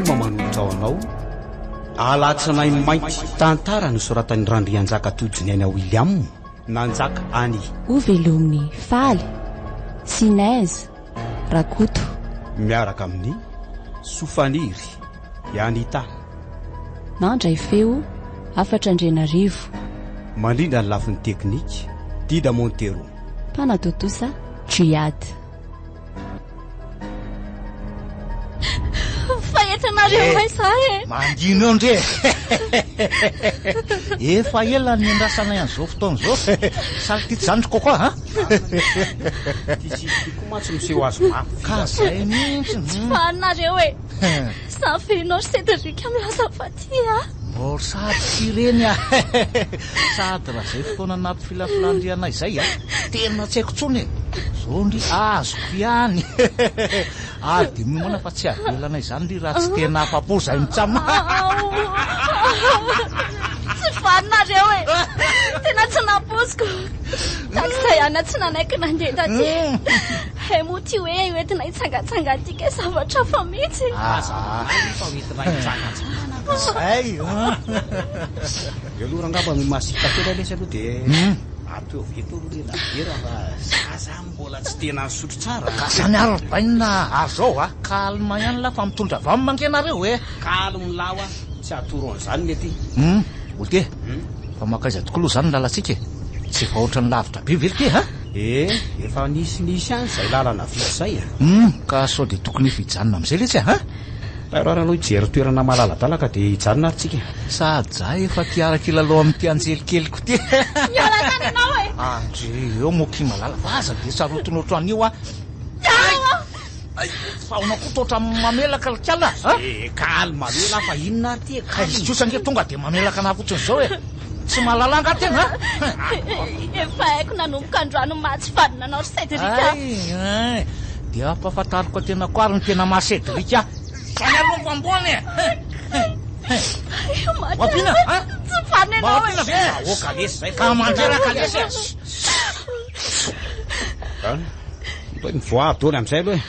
FM manolotra ho anao Alatsinainy Mainty, tantara nosoratan'i Randrianjaka Tojoniaina William, nanjaka any. Ho velomin'i Faly, Sinèse, Rakoto. Miaraka amin'i Sofaniry, Anita. Nandray feo, Hafatra Andrianarivo. Mandrindra ny lafiny teknika, Dida Montero. Mpanatontosa, Djihad. Fa entinareo eh, aiza e? Mangina eo ndre. Efa ela ny niandrasanay an'izao fotoana izao. Sary ty zany ry Coco a? Ty tsisy ty koa mantsy miseho azy mafy. Ka zay mihitsy. Tsy fahanareo e. Za ve ry Cédric milaza fa tia ahy? Mbor sady tsy ireny ah! Sady raha zay fotoana nampifilafilan-dry anay zay ah, tena tsy haiko tsony e! Zao ndry azoko ihany! Ary dia miomana fa tsy avelanay izany ndry raha tsy tena afa-po zay mitsam. Tsy vanonareo e! Tena tsy nampoiziko! Tahaka izay ihany aho tsy nanaiky nandeha taty. Hay moa ity hoe hoentina hitsangatsanga ity kay zavatra hafa mihitsy. Aza manahy fa hoentina hitsangatsangana ka. Zay an! Eo aloha rangah mba mimasita kely lesy aloha dia ataovy eto aloha le labiera fa za zany mbola tsy tena nisotro tsara. Ka zany ary ry bainina ary zao a! Calme ihany lah fa mitondra vam ange nareo e! Calme lah hoa, tsy atoro an'izany ny aty. Hum! Ok! Fa mankaiza tokoa aloha izany ny lalantsika e? Tsy efa ohatran'ny lavitra be ve ity a? Eh, efa nisinisy ihany izay lalana vita izay a! Hum, ka sao dia tokony efa hijanona amin'izay letsy a? Tairo ary aloha hijery toerana malaladalaka dia hijanona ary tsika. Sady za efa te hiaraka hilalao amin'ity anjely keliko ity. Miala tany ianao e! Andre eo moa ki malala fa aza dia sarotiny ohatran'io a! Fa ahoana koa toa ohatran'ny mamelaka ry kala a? Eh, calme aloha elah fa inona ary ty e, Ka izy kosa ange tonga dia mamelaka anah fotsiny izao e! Tsy mahalala angaha tena a? Efa haiko nanomboka androany ny maha tsy vanona anao ry Cédric a! Hay, hay, dia ampahafantariko an-tena koa ary ny tena maha Cédric ahy. Izany aloha mba ambony e! Mampina a? Tsy vanona ianao e! Mampina ve? Aoka lesy izay Ka mandreraka lesy e! An, mba mivoaha daholo amin'izay aloha e.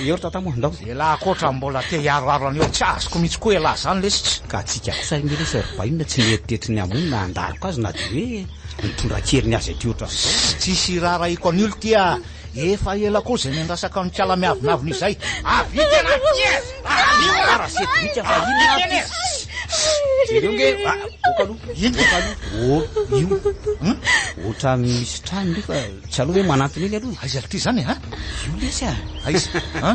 Eo ry tata moa, ndao. Elah ankoatra mbola te hiaroaro an'io tsy azoko mihitsy koa elah zany lesy tsy. Ka tsika kosa ange lesy ry bainina tsy nieritreritry ny hamono na handaroka azy na dia hoe nitondra an-keriny azy aty ohatran'izao e. Tsisy iraharahiako an'io lty a! Efa ela koa izay niandrasako an'i kala miavonavona izay. Avia tena avia e! Avia Ah ra Cédric fa inona ary ty? Jereo nge, ah, boka aloha, boka aloha. Oh, io, Hum? ohatran'ny misy trano io fa tsy aleo ve manantona eny aloha e? Aiza lty izany e? Ha? Io lesy a! Aiza? Ha?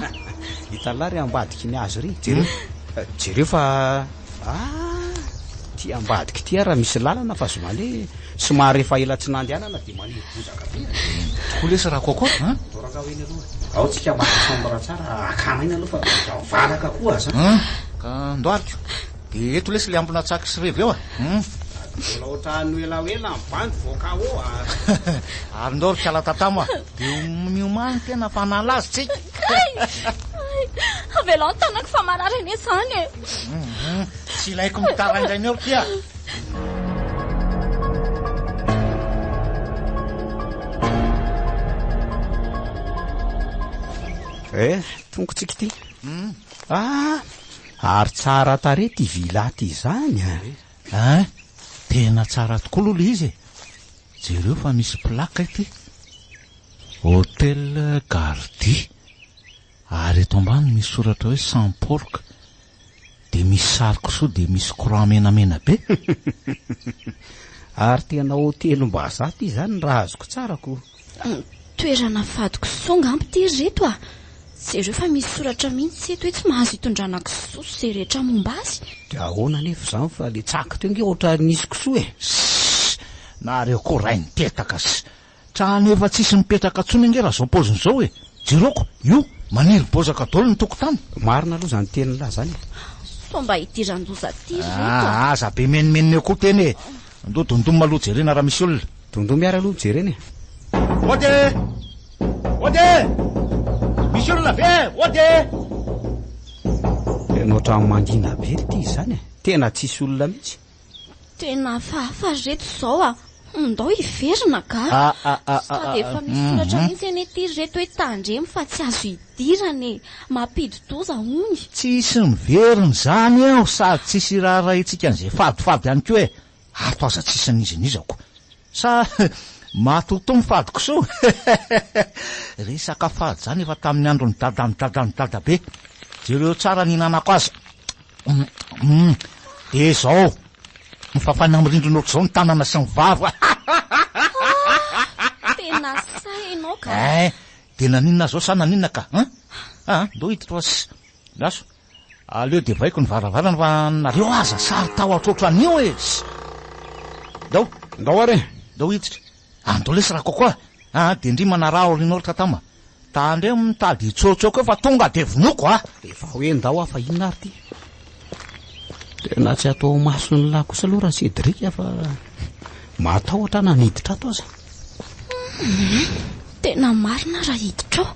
Hitan'lah ry ambadiky ny hazo ry, jereo, jereo fa ah, ty ambadiky ty ary misy lalana fa somary hoe somary efa ela tsy nandehanana dia maniry bozaka be. Eny tokoa lesy ra Coco a! Ndao rangaha ho eny aloha e. Ao tsika maka chambre tsara hakana aina aloha fa valaka koa aza. Hum, ka ndao ary ko. Dia eto lesy le ambina tsaky sy revy eo a! Hum. Mbola ohatran'ny hoelahoela ny bandy vao KO a! Ary ndao ry kala tatamo a! Dia miomàny tena fa hanala azy tsika. Kay! Avelao ny tanako fa marary anie izany e! Hum, tsy ilaiko mitaraindraina eo ry ty a! Eh, tongotsika ity. Ah! Ary tsara tarehy ity villa ity izany a! Hein! Tena tsara tokoa aloha ilay izy e! Jereo fa misy plaque ity. Hotel Gardi. Ary eto ambany misy soratra hoe sans porc. Dia misy sary kisoa dia misy croix menamena be. Ary tena hotelim-bazaha ity izany raha azoko tsara ko. Toerana fady kisoa angamba ity ry reto a! Jereo fa misy soratra mihitsy eto hoe tsy mahazo itondrana kisoa sy izay rehetra momba azy. Dia ahoana anefa izany fa le tsaky teo ange ohatran'ny nisy kisoa e! Sss! Nareo koa rainitetaka ss! Trano efa tsisy mipetraka tsony ange raha zao paoziny zao e! Jeroko, io, maniry bozaka daholo ny tokotany. Marina aloha zany tenin'lah zany e! Sao mba hidiran-doza aty ry reto a! Ah, aza be menomenona eo koa teny e! Andao dondom aloha jerena raha misy olona. Dondom ary aloha jerena e! Ody e! Ody e! Misy olona ve e? Ody e! Tena ohatran'ny mangina be ry ty izany e! Tena tsisy olona mihitsy. Tena hafahafa ry reto izao a! Ndao hiverina ka. Ah, ah, ah, ah, Sady efa ah, misy soratra mhm. mihitsy anie ity ry reto hoe tandremo fa tsy azo idirana e. Mampidi-doza hono. Tsisy miverina izany eo sady tsisy iraharahintsika an'izay fadifady ihany koa e. Ato aza tsisy n'iza n'iza ko. Sa matotoa ny fady kisoa? Resaka fady izany efa tamin'ny andron'i dadan'i dadan'i dadabe. Jereo tsara ny ihinanako azy. Hum, dia izao, mifafaina amin'ny rindrina ohatr'izao ny tanana sy ny vava. Tena sahy ianao ka. Eh, dia naninona izao sa naninona ka? Hein? Ah, ndao hiditra fa lasa. Aleo dia vaiko ny varavarana fa nareo aza saro-tahotra ohatran'io e! Ndao! Ndao ary e! Ndao hiditra. Andao lesy Rakoko a! Ah, dia ndry manaraha aorianao ry Tatama. Tandremo mitady hitsotsoka eo fa tonga dia vonoiko a! Efa hoe ndao aho fa inona ary ity? Tena tsy atao mason'ny lahy kosa aloha raha Cédric fa matahotra aho na niditra ato aza. Tena marina raha hiditra ao.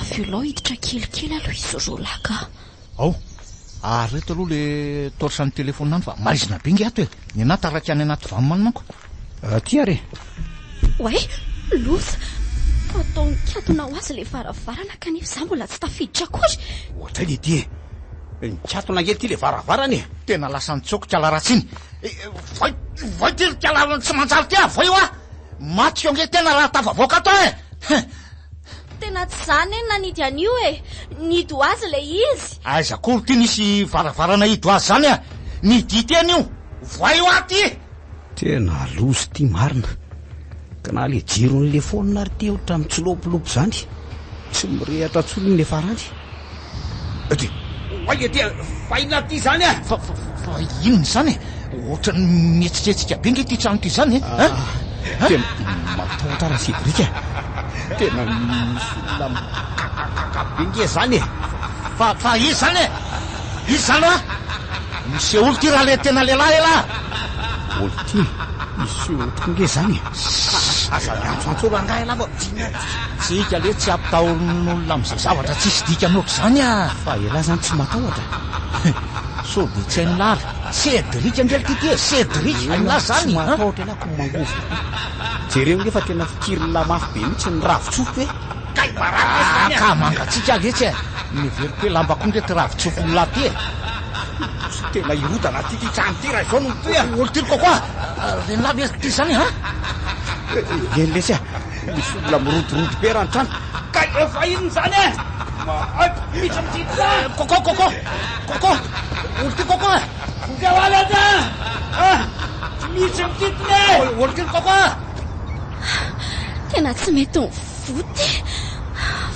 Avelao hiditra kelikely aloha izy roalahy ka. Ao, areto aloha le torche an'ny telephone any fa maizina be nge ato e. Ny anah taraiky any anaty vam any manko. Aty ary e. Oay, loza! Fa atao nikatona ho azy ilay varavarana kanefa izaho mbola tsy tafiditra akory. Ohatray le ity e. Nikatona ange ity le varavarana e. Tena lasa nitsoaka kala ratsy iny. Vay, vay ty ry kala tsy manjary ty a, vay hoa. Matiko ange tena raha tafavoaka ato e. Tena tsy za anie no nanidy an'io e! Nihidy ho azy ilay izy! Aiza akory ity nisy varavarana hidy ho azy izany a! Nihidy teny io! Voay ho ahy ity! Tena loza ity marina! Ka na le jiron'le phone ary ity ohatra mitsilopilopy izany, tsy mirehatra intsony ny niafarany. Dia oay ety a! Fa inona ary ity izany a? Fa, fa, fa inona izany e? Ohatran'ny mihetsiketsika be nge ity trano ity izany e? Ah, tena matahotra aho Cédric a! Tena misy olona mikakakaka be nge izany e! Fa, fa iza izany e? Iza izany hoa? Miseho olo ity raha le tena lehilahy elah! Olo ity? Miseho tokoa nge izany e! Aza miantsoantso rangahy elah fa dina ty! Tsika le tsy ampitahorin'olona amin'izay zavatra tsisy dikany ohatr'izany a! Fa elah izany tsy matahotra? Sao dia tsy hain'lah ary? Cédric ange ity ty e! Cédric! Hain'lah izany Tsy an! matahotra elah ko mangovitra be. Jereo nge fa tena fikirin'lah mafy be mihitsy ny ravin-tsofiko e! Kay baraka lesy zany a! Ka mangatsiaka letsy e! Neveriko hoe lamba koa nge ty ravin-tsofin'lah ty e! Tena hirodana aty ty trano ty raha izao no mitohy a! Olo ty ry Coco a! Ren'lah ve ty zany an? Eny lesy a! Misy olona mirodorodo be raha ny trano. Kay efa inona izany e? Misy mitsidika! Coco, Coco! Coco! Olo ty Coco a! Vonjeo ahy letsy a! Misy mitsidika e! Olo ty ry Coco a! Tena tsy mety mivoty e!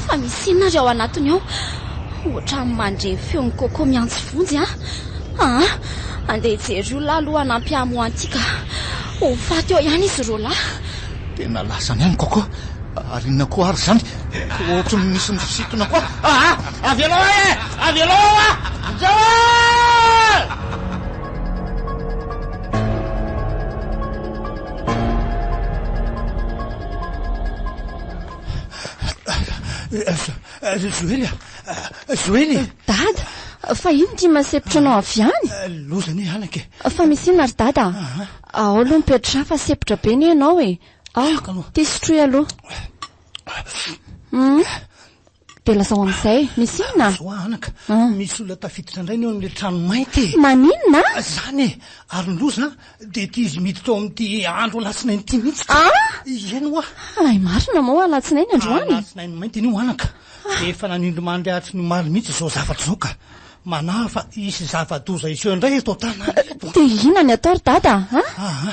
Fa misy inona ary ao anatiny ao? Ohatran'ny mandre ny feon'i Coco miantso vonjy aho. Aa! Andeha hijery olona aho aloha hanampy ahy hamoha an'ity ka. Ho faty eo ihany izy roalahy. Tena lasany ihany Coco. Ary inona koa ary izany? Ohatry ny misy misintona koa. Aa! Avelao ahy e! Avelao aho a! Vonjeo e! Joely a! Joely e! Dada, fa inona ity mahasempotra anao avy any? Loza anie anaka e! Fa misy inona ry dada? Ao aloha mipetraha fa sempotra be anie ianao e! Ao, ty sotroy aloha. Hum. Dia lazao amin'izay, misy inona? Zao anaka, misy olona tafiditra indray ny eo amin'ilay trano mainty e! Maninona? Zany e! Ary ny loza dia ity izy miditra ao amin'ity andro alatsinainy ity mihitsy ka! Ah! Eny hoa! Hay marina moa alatsinainy androany? Alatsinainy mainty anio anaka! Dia efa nanindry-mandry hatry ny omaly mihitsy izao zavatra izao ka! Manahy fa hisy zava-doza hiseho indray eto an-tanàna eto. Dia inona ny atao ry dada a? Aa,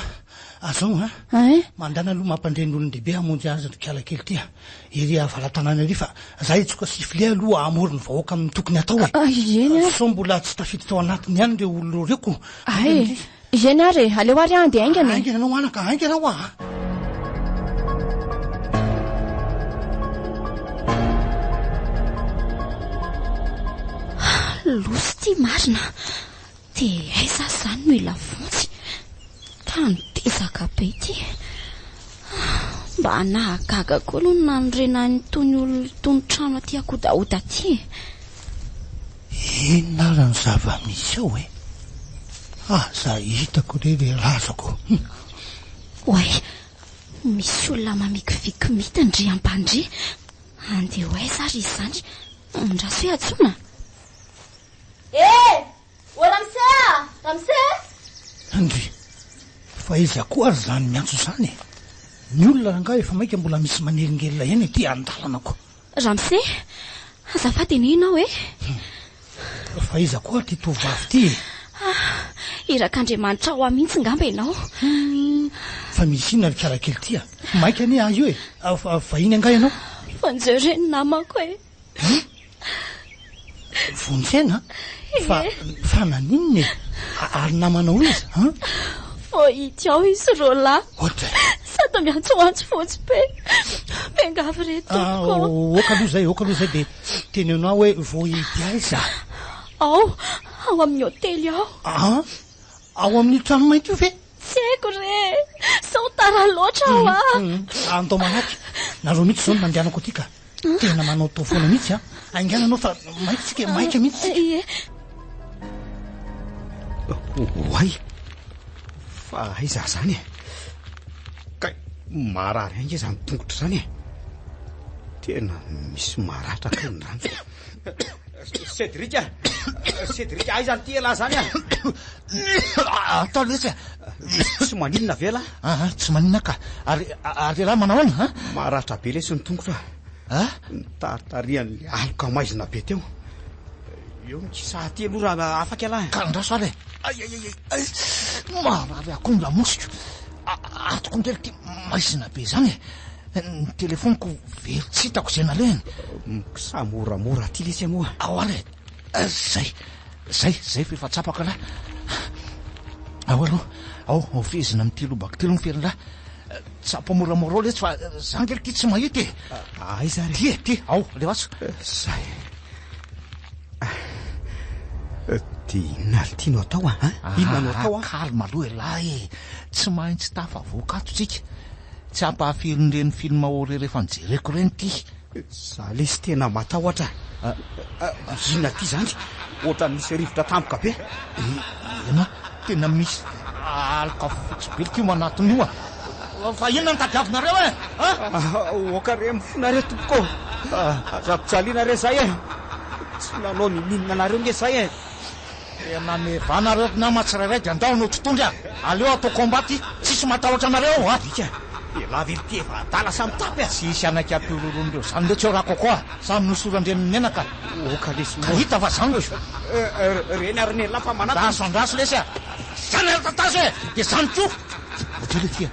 azao an! Ein? Mandana aloha mampandre ny olon-dehibe hamonjy azy ry kiala kely ity a! Ery avara-tanàna ery fa za hitsoka sifflet aloha hamory ny vahoaka amin'ny tokony hatao e! Eny ary. Sao mbola tsy tafiditra ao anatiny ihany ireo olona ireo ko! Ay! Eny ary e! Aleo ary aho handeha haingana e! Haingana ianao anaka, haingana hoa! Loza ity marina! Dia aiza aho izany no hila vonjy? Tany dezaka be ity. Mba nahagaga koa aloha ny nanorenan'itony olona itony trano aty Ankodahoda aty e! Inona ary ny zava-misy ao e? Aza hitako re le razako. Oay, misy olona mamikiviky midina ndry ampandria. Andeha ho aiza ary izy izany? Andraso hoe antsoina. Eh! Ô ramose a! Ramose! Ndry! Fa iza koa ary izany miantso izany e? Ny olona rangahy efa maika mbola misy manelingelina ihany ety an-dalana ko. Ramose! Azafady anie ianao e! Fa iza koa ary ity tovovavy ity e? Ah! Irak'Andriamanitra ho ahy mihitsy ngamba ianao. Fa misy inona ry kalakely ity a? Maika anie ahy io e! Vahiny angaha ianao? Vonjeo re ny namako e! Vonjena? Fa fa naninona e? Ary namanao iza an? Vao hita ao izy roalahy. Ohatra. Sady miantsoantso vonjy be. Miangavy re tompoko. Ah, ok aloha izay, ok aloha izay dia teneno ahy hoe vao hidy aiza? Ao, ao amin'ny hotely ao. Ah, ao amin'io trano mainty io ve? Tsy haiko re! Sao tara loatra aho ah! Andao malaky, nareo mihitsy izao no nandehanako aty ka. Tena manao tao foana mihitsy an! Haingana anao fa maika tsika e, maika mihitsy tsika. Ie. Oay! Fa aiza izany e? Kay marary ange izany tongotra izany e! Tena misy maratra kay ny ranjo. Cédric a! Cédric, aiza ity elah izany a? Atao letsy a! Tsy maninona ve elah? Aa, tsy maninona ka. Ary, ary elah manao ahoana a? Maratra be lesy ny tongotra. A? Nitaritarihan'ilay aloka maizina be teo. Eo mikisa aty aloha raha afaka ialahy. Ka andraso ary e! Ay, ay, ay, ay, marary akoho ny lamosiko. Atoko indray ity maizina be izany e! Ny telefaoniko very tsy hitako izay nalehany. Mikisa moramora aty lesy moa. Ao ary e! Zay, zay, zay fa efa tsapako ialahy. Ao aloha, ao, ao fehezina amin'ity lobaka ity aloha ny ferin'lahy. Tsapa moramora ao letsy fa za ange ity tsy mahita e. Aiza ary? Ty e, ty, ao, alefaso. Zay. Dia inona ary ity no atao a? Inona no atao a? Calme aloha ialahy e. Tsy maintsy tafavoaka ato tsika. Tsy ampahafirin'ireny film horreur efa nojereko ireny ity. Za lesy tena matahotra a! Inona ty zany? Ohatran'ny misy rivotra tampoka be. Eny a, tena misy aloka fotsy be ity ao anatiny io a! Fa inona no tadiavinareo e? A? Aoka re mifona re tompoko ô! Aza ampijaliana re zay e! Tsy nanao ninoninona anareo nge zay e! Tena mevana reo ry nama tsirairay de andao hanao tontondry a! Aleo atao combat ty, tsisy matahotra anareo ao a! Ika, elah ve ity efa adala sa mitapy a! Tsisy hanaiky hampiororon'ireo zany letsy eo ra coco a! Samy nosoran-dreniny menaka. Oka lesy moa. Ka hita fa zany ko. Reny ary nenlah fa manatona. Andraso andraso lesy a! Zany ary tatazo e! De zany ko! Ohatry le ty a!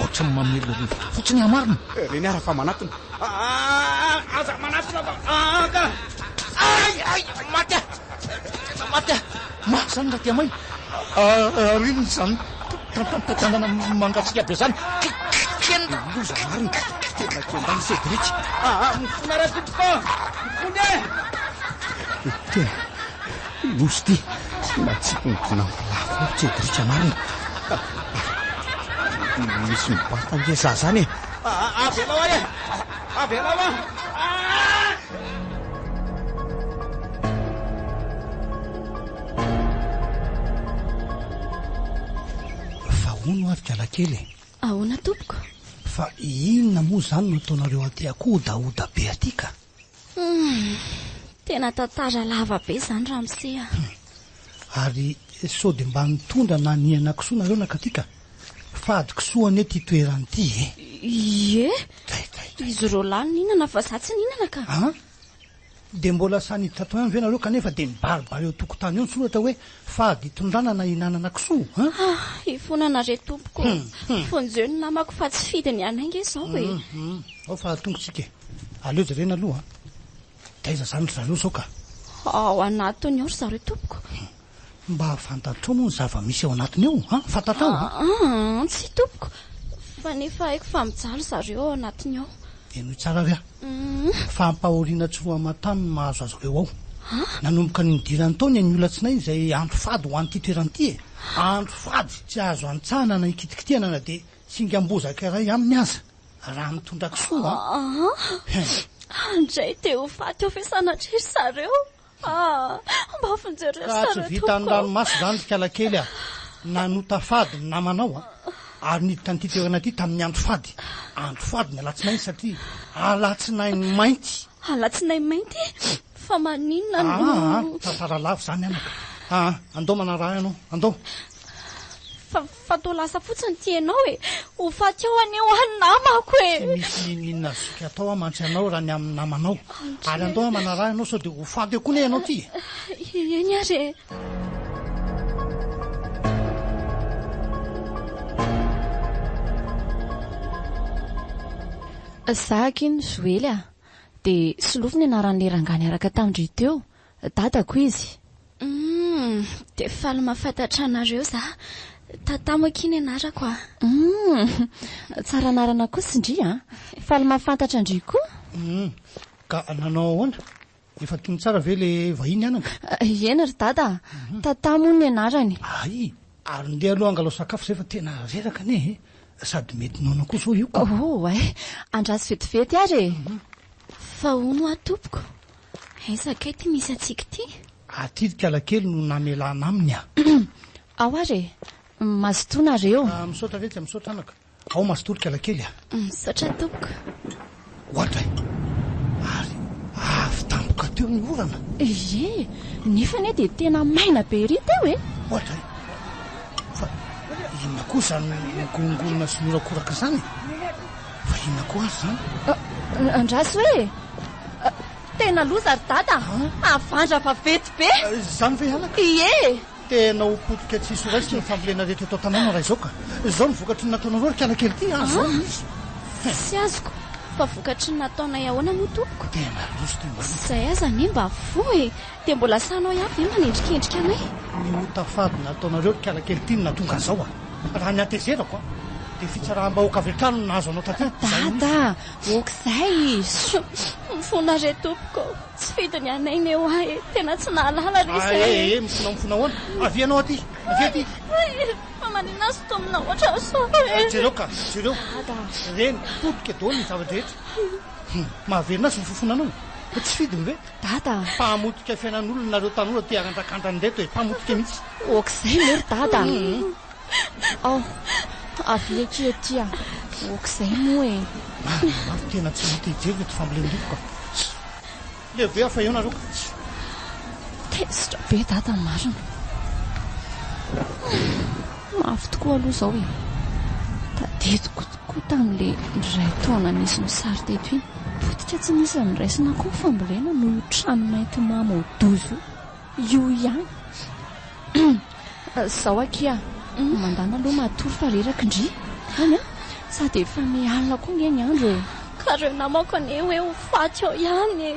Ohatry ny mamely rivotra fotsiny aho marina. Reny ary fa manatona. Aza manatona fa aa ka! Ay ay! Maty aho! Tena maty aho! Mafy izany raha tia maina. Ary inona izany tanana mangatsiaka be izany? Kenda! Loza marina! Tena kenda i Cédric! Aa mifona ra tompoko! Mifona e! Tena loza ity! Natsipin'ny vinantolafo eo Cédric marina! Misy mibata ange za zany e! Avelao aho e! Avelao aho! Fa hono ary kalakely e! Ahoana tompoko? Fa inona moa izany no ataonareo aty akodahoda be aty ka? Humm, tena tantara lava be izany ramose a! Ary sao dia mba nitondra na nihana kisoa nareo nankaty ka? Fady kisoa anie ity toerana ity e! Ie! Tay tay tay. Izy roalahy no nihinana fa za tsy nihinana ka! An? Dia mbola sahy niditra tao ihany ve nareo kanefa dia mibaribary eo an-tokotany eo ny soratra hoe fady itondrana na ihinanana kisoa an? Ah, ifonana re tompoko o! Vonjeo ny namako fa tsy fidiny anay nge izao e! Hum, ao fa tonga tsika e! Aleo jerena aloha an! Taiza izany ry zareo izao ka? Ao anatiny ao ry zareo tompoko. Mba fantatrao moa ny zava-misy ao anatiny ao an? Fantatrao an? Aa, tsia tompoko, fa nefa haiko fa mijaly zareo ao anatiny ao. Henoy tsara ary aho. Fa ampahoriana tsy roa aman-tany no mahazo azy ireo ao. Nanomboka ny nidirany tao ny anio alatsinainy izay andro fady ho an'ity toerana ity e! Andro fady! Tsy azo antsahana na ikitikitihana na dia singam-bozaka iray aminy aza. Raha mitondra kisoa an! Andray te ho faty eo ve sanatria ry zareo? Ah! Mba vonjeo re ry Ka tsy zareo vitan'ny tompoko ô! ranomaso izany ry kalakely a! Nanota fady ny namanao a! Ary niditra an'ity toerana ity tamin'ny andro fady. Andro fady ny alatsinainy satria alatsinainy mainty. Alatsinainy mainty? Fa maninona no. Aa, tantara lava izany anaka. Aa, andao manaraha ianao, andao. Fa, fa toa lasa fotsiny ity ianao e. Ho faty ao anie hoa ny namako e. Tsy misy n'inon'inona azoko atao aho mantsy anao raha ny amin'ny namanao. Ary andao aho manaraha ianao sao dia ho faty eo koa anie ianao ity e. Eny ary e. Za aky iny Zoely a! Dia solofo ny anaran'ilay rangahy niaraka tamin-dry teo, dadako izy. Humm, dia faly mahafantatra anareo za. Tatamo akia ny anarako a. Humm, tsara anarana kosa ndry a! Faly mahafantatra an-dry koa. Humm, ka nanao ahoana? Efa tony tsara ve le vahiny anaka? Eny ry dada a! Tata moa ny anarany. Hay! Ary ndeha aloha angalao sakafo zay fa tena reraka anie e! Sady mety noana koa zao io ka. Oay! Andraso vetivety ary e! Fa hono hoa tompoko, aiza kay ty misy antsika ity? Aty ry kalakely no namelana aminy a! Ao ary e! Mazotoa nareo. Misaotra retsy a, misaotra anaka. Ao mazotoa ry kalakely a! Misaotra tompoko. Oadray! Ary avy tampoka teo ny orana. Ie, nefa anie dia tena maina be ery teo e! Oadray! Fa inona koa izany migongorona sy mihorakoraka izany e? Fa inona koa ary izany? Andraso e! Tena loza ry dada a! Havandra vaventy be! Izany ve anaka? Ie! Tena ho potika tsy hisy ho raisina ny fambolena rehetra eto an-tanàna raha izao ka! Izao no vokatry ny nataonareo ry kalakely ity a! Izao no izy! Tsy azoko, fa vokatry ny nataonay ahoana moa tompoko? Tena loza ity marina. Izay aza anie mba voa e! Dia mbola sahinao ihany ve manendrikendrika anay? Ny ota fady nataonareo ry kalakely ity no nahatonga an'izao a! Raha ny hatezerako a! Dia fitsaram-bahoaka avy hatrany no nahazo anao taty! Izay no izy! Dada! Ok'izay! Mifona re tompoko! Tsy fidiny anay ny eo ahy e! Tena tsy nahalala re izay e! Ae e! Mifona mifona ahoana? Avia ianao aty! Avia aty! Fa maninona azy tomina ohatran'izao e! Jereo ka! Jereo! Reny, potika daholo ny zava-drehetra. Hum! Mahaverina azy ny fofonanao e! Tsy fidiny ve? Dada a! Mpamotika fiainan'olona nareo tanora te harandrakandrana ireto e! Mpamotika mihitsy! Ok'izay moa ry dada a! Ao! Avia akia aty a! Ok'izay moa e! Marina mafy tena tsy mety hijery ireto fambolen-drivoka. Leo be aho fa eo nareo ka. Tezitra be dada marina. Mafy tokoa aloha izao e. Tadidiko tokoa tamin'ilay iray taona nisy mosary teto iny. Potika tsy nisy noraisina koa ny fambolena noho io trano mainty mamoa-doza io. Io ihany. Zao akia, mandana aloha matory fa reraka ndry. Any an! Sady efa miha-alina koa nge ny andro e. Ka reo namako anie hoe ho faty ao ihany e.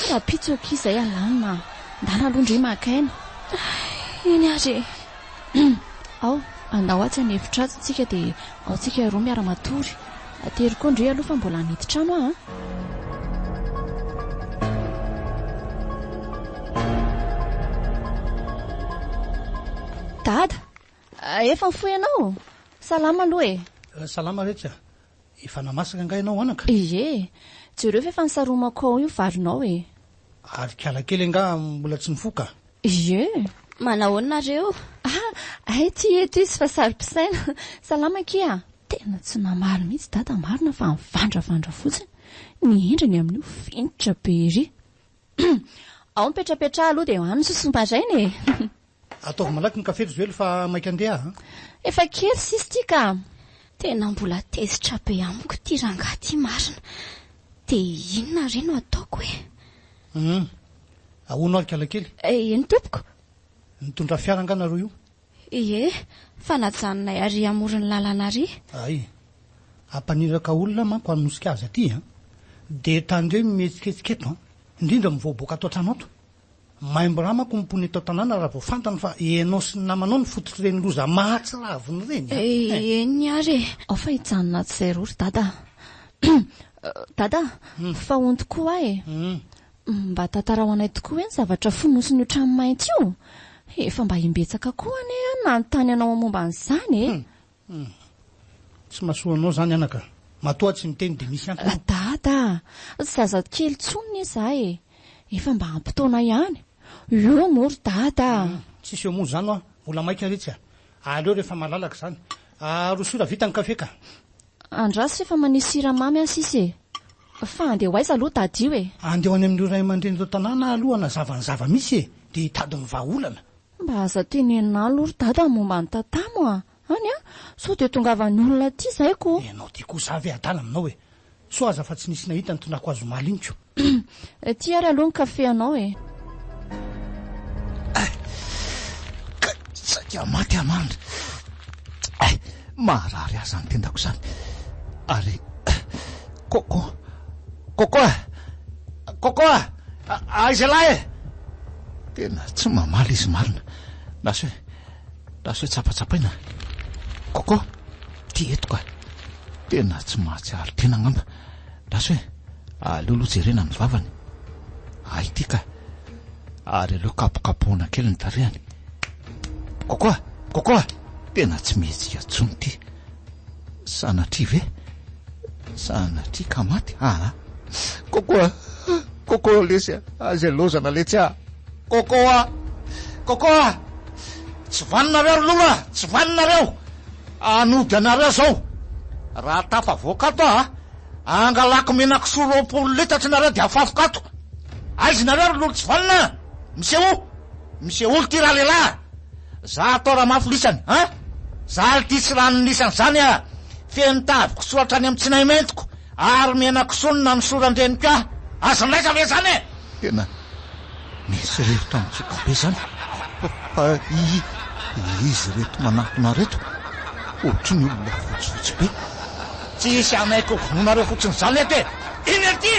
Rahampitso akia izay alamina a. Ndana aloha ndry maka aina. Eny ary e. Ao, andao atsy an'efitra atsy tsika dia ao tsika roa miara-matory. Atery koa ndry aloha fa mbola hanidy trano aho an. Dada, efa nifoha ianao? Salama aloha e. Salama retsy a. Efa namasaka angaha ianao anaka? Ie. Jereo fa efa nisaromako ao io varinao e. Ary kalakely angaha mbola tsy nifoha ka? Ie. Manahoana nareo? Ah, hay ity eto izy fa saro-pisaina. Salama akia. Tena tsy namaly mihitsy dada marina fa nivandravandra fotsiny. Ny endriny amin'io finitra be ery. Ao mipetrapetraha aloha dia any sosoa-maraina e. Ataovy malaky ny kafe ry Zoely fa maika andeha aho a. Efa kely sisa ity ka. Tena mbola tezitra be amiko ity rangahy ity marina. Dia inona re no ataoko e? Hum. Ahoana ary kalakely? Eny tompoko. Nitondra fiara angaha nareo io? Ie, fa najanonay ary amoron'ny lalana ary. Hay. Hampaniraka olona manko hanosika azy aty an. Dia tandremo mihetsiketsika eto an. Indrindra mivoaboaka ato an-trano ato. Maimbo rà manko ny mponina eto an-tanàna raha vao fantany fa ianao sy ny namanao no fototr'ireny loza mahatsiravina ireny an. Eny ary e. Ao fa hijanona ato izay roa ry dada a. Dada a, fa hono tokoa aho e. Mba tantarao anay tokoa hoe ny zavatra fonosin'io trano mainty io? Efa mba imbetsaka koa anie aho nanontany anao momba an'izany e! Hum. Tsy mahasoa anao izany anaka. Matoa tsy miteny dia misy antony. Dada a! Zaza kely intsony anie za e! Efa mba ampy taona ihany. Eo moa ry dada a! Tsisy eo moa izany hoa. Mbola maika retsy a! Aleo rehefa malalaka izany. Arosoy raha vita ny kafe ka. Andraso rehefa manisy siramamy aho sisa e. Fa handeha ho aiza aloha dada io e? Handeha ho any amin'ireo ray aman-dreny eto an-tanàna aho aloha hanazava ny zava-misy e, dia hitady ny vahaolana. Mba aza tenenina aloha ry dada ny momba an'i Tatamo a! Any a! Sao dia tongavan'ny olona aty izay ko! Ianao ity koa za ve adala aminao e! Soa aza fa tsy nisy nahita nitondrako azy omaly iny ko! Ity ary aloha ny kafe anao e! Ka saika maty aho marina. Maharary ahy izany tendako izany. Ary Coco, Coco a! Coco a! Aiza ialahy e? Tena tsy mamaly izy marina. Lasa hoe, lasa hoe tsapatsapaina. Coco, ty eto ka. Tena tsy mahatsiaro tena angamba. Lasa hoe, aleo aloha jerena ny vavany. Hay ity ka. Ary aleo kapokapohana kely ny tarehany. Coco a! Coco a! Tena tsy mihetsika intsony ity. Sanatria ve? Sanatria ka maty? Aa! Coco a! Coco lesy a! Aza ilaozana letsy a! Coco a! Coco a! Tsy vanona nareo ry lolo a! Tsy vanona nareo! Hanody anareo aho zao! Raha tafavoaka ato aho a! Hangalako menakisoa 20 litatra nareo dia afafiko ato! Aiza nareo ry lolo tsy vanona a! Misehoa! Misehoa ity ralehilahy a! Za atao ramafy lisany a! Za lty tsy lanin'ny lisany zany a! Feno tavy kisoa hatrany amin'ny tsinay maintiko ary mena kisoa no nanosoran-dreniko ahy! Azon'aiza ve zany e! Tena misy rivotra mitsoka be zany fa izy reto manatona reto ohatry ny olona fotsifotsy be. Tsy hisy hanaiky ho vonoinareo fotsiny zany eto e! Iny aty!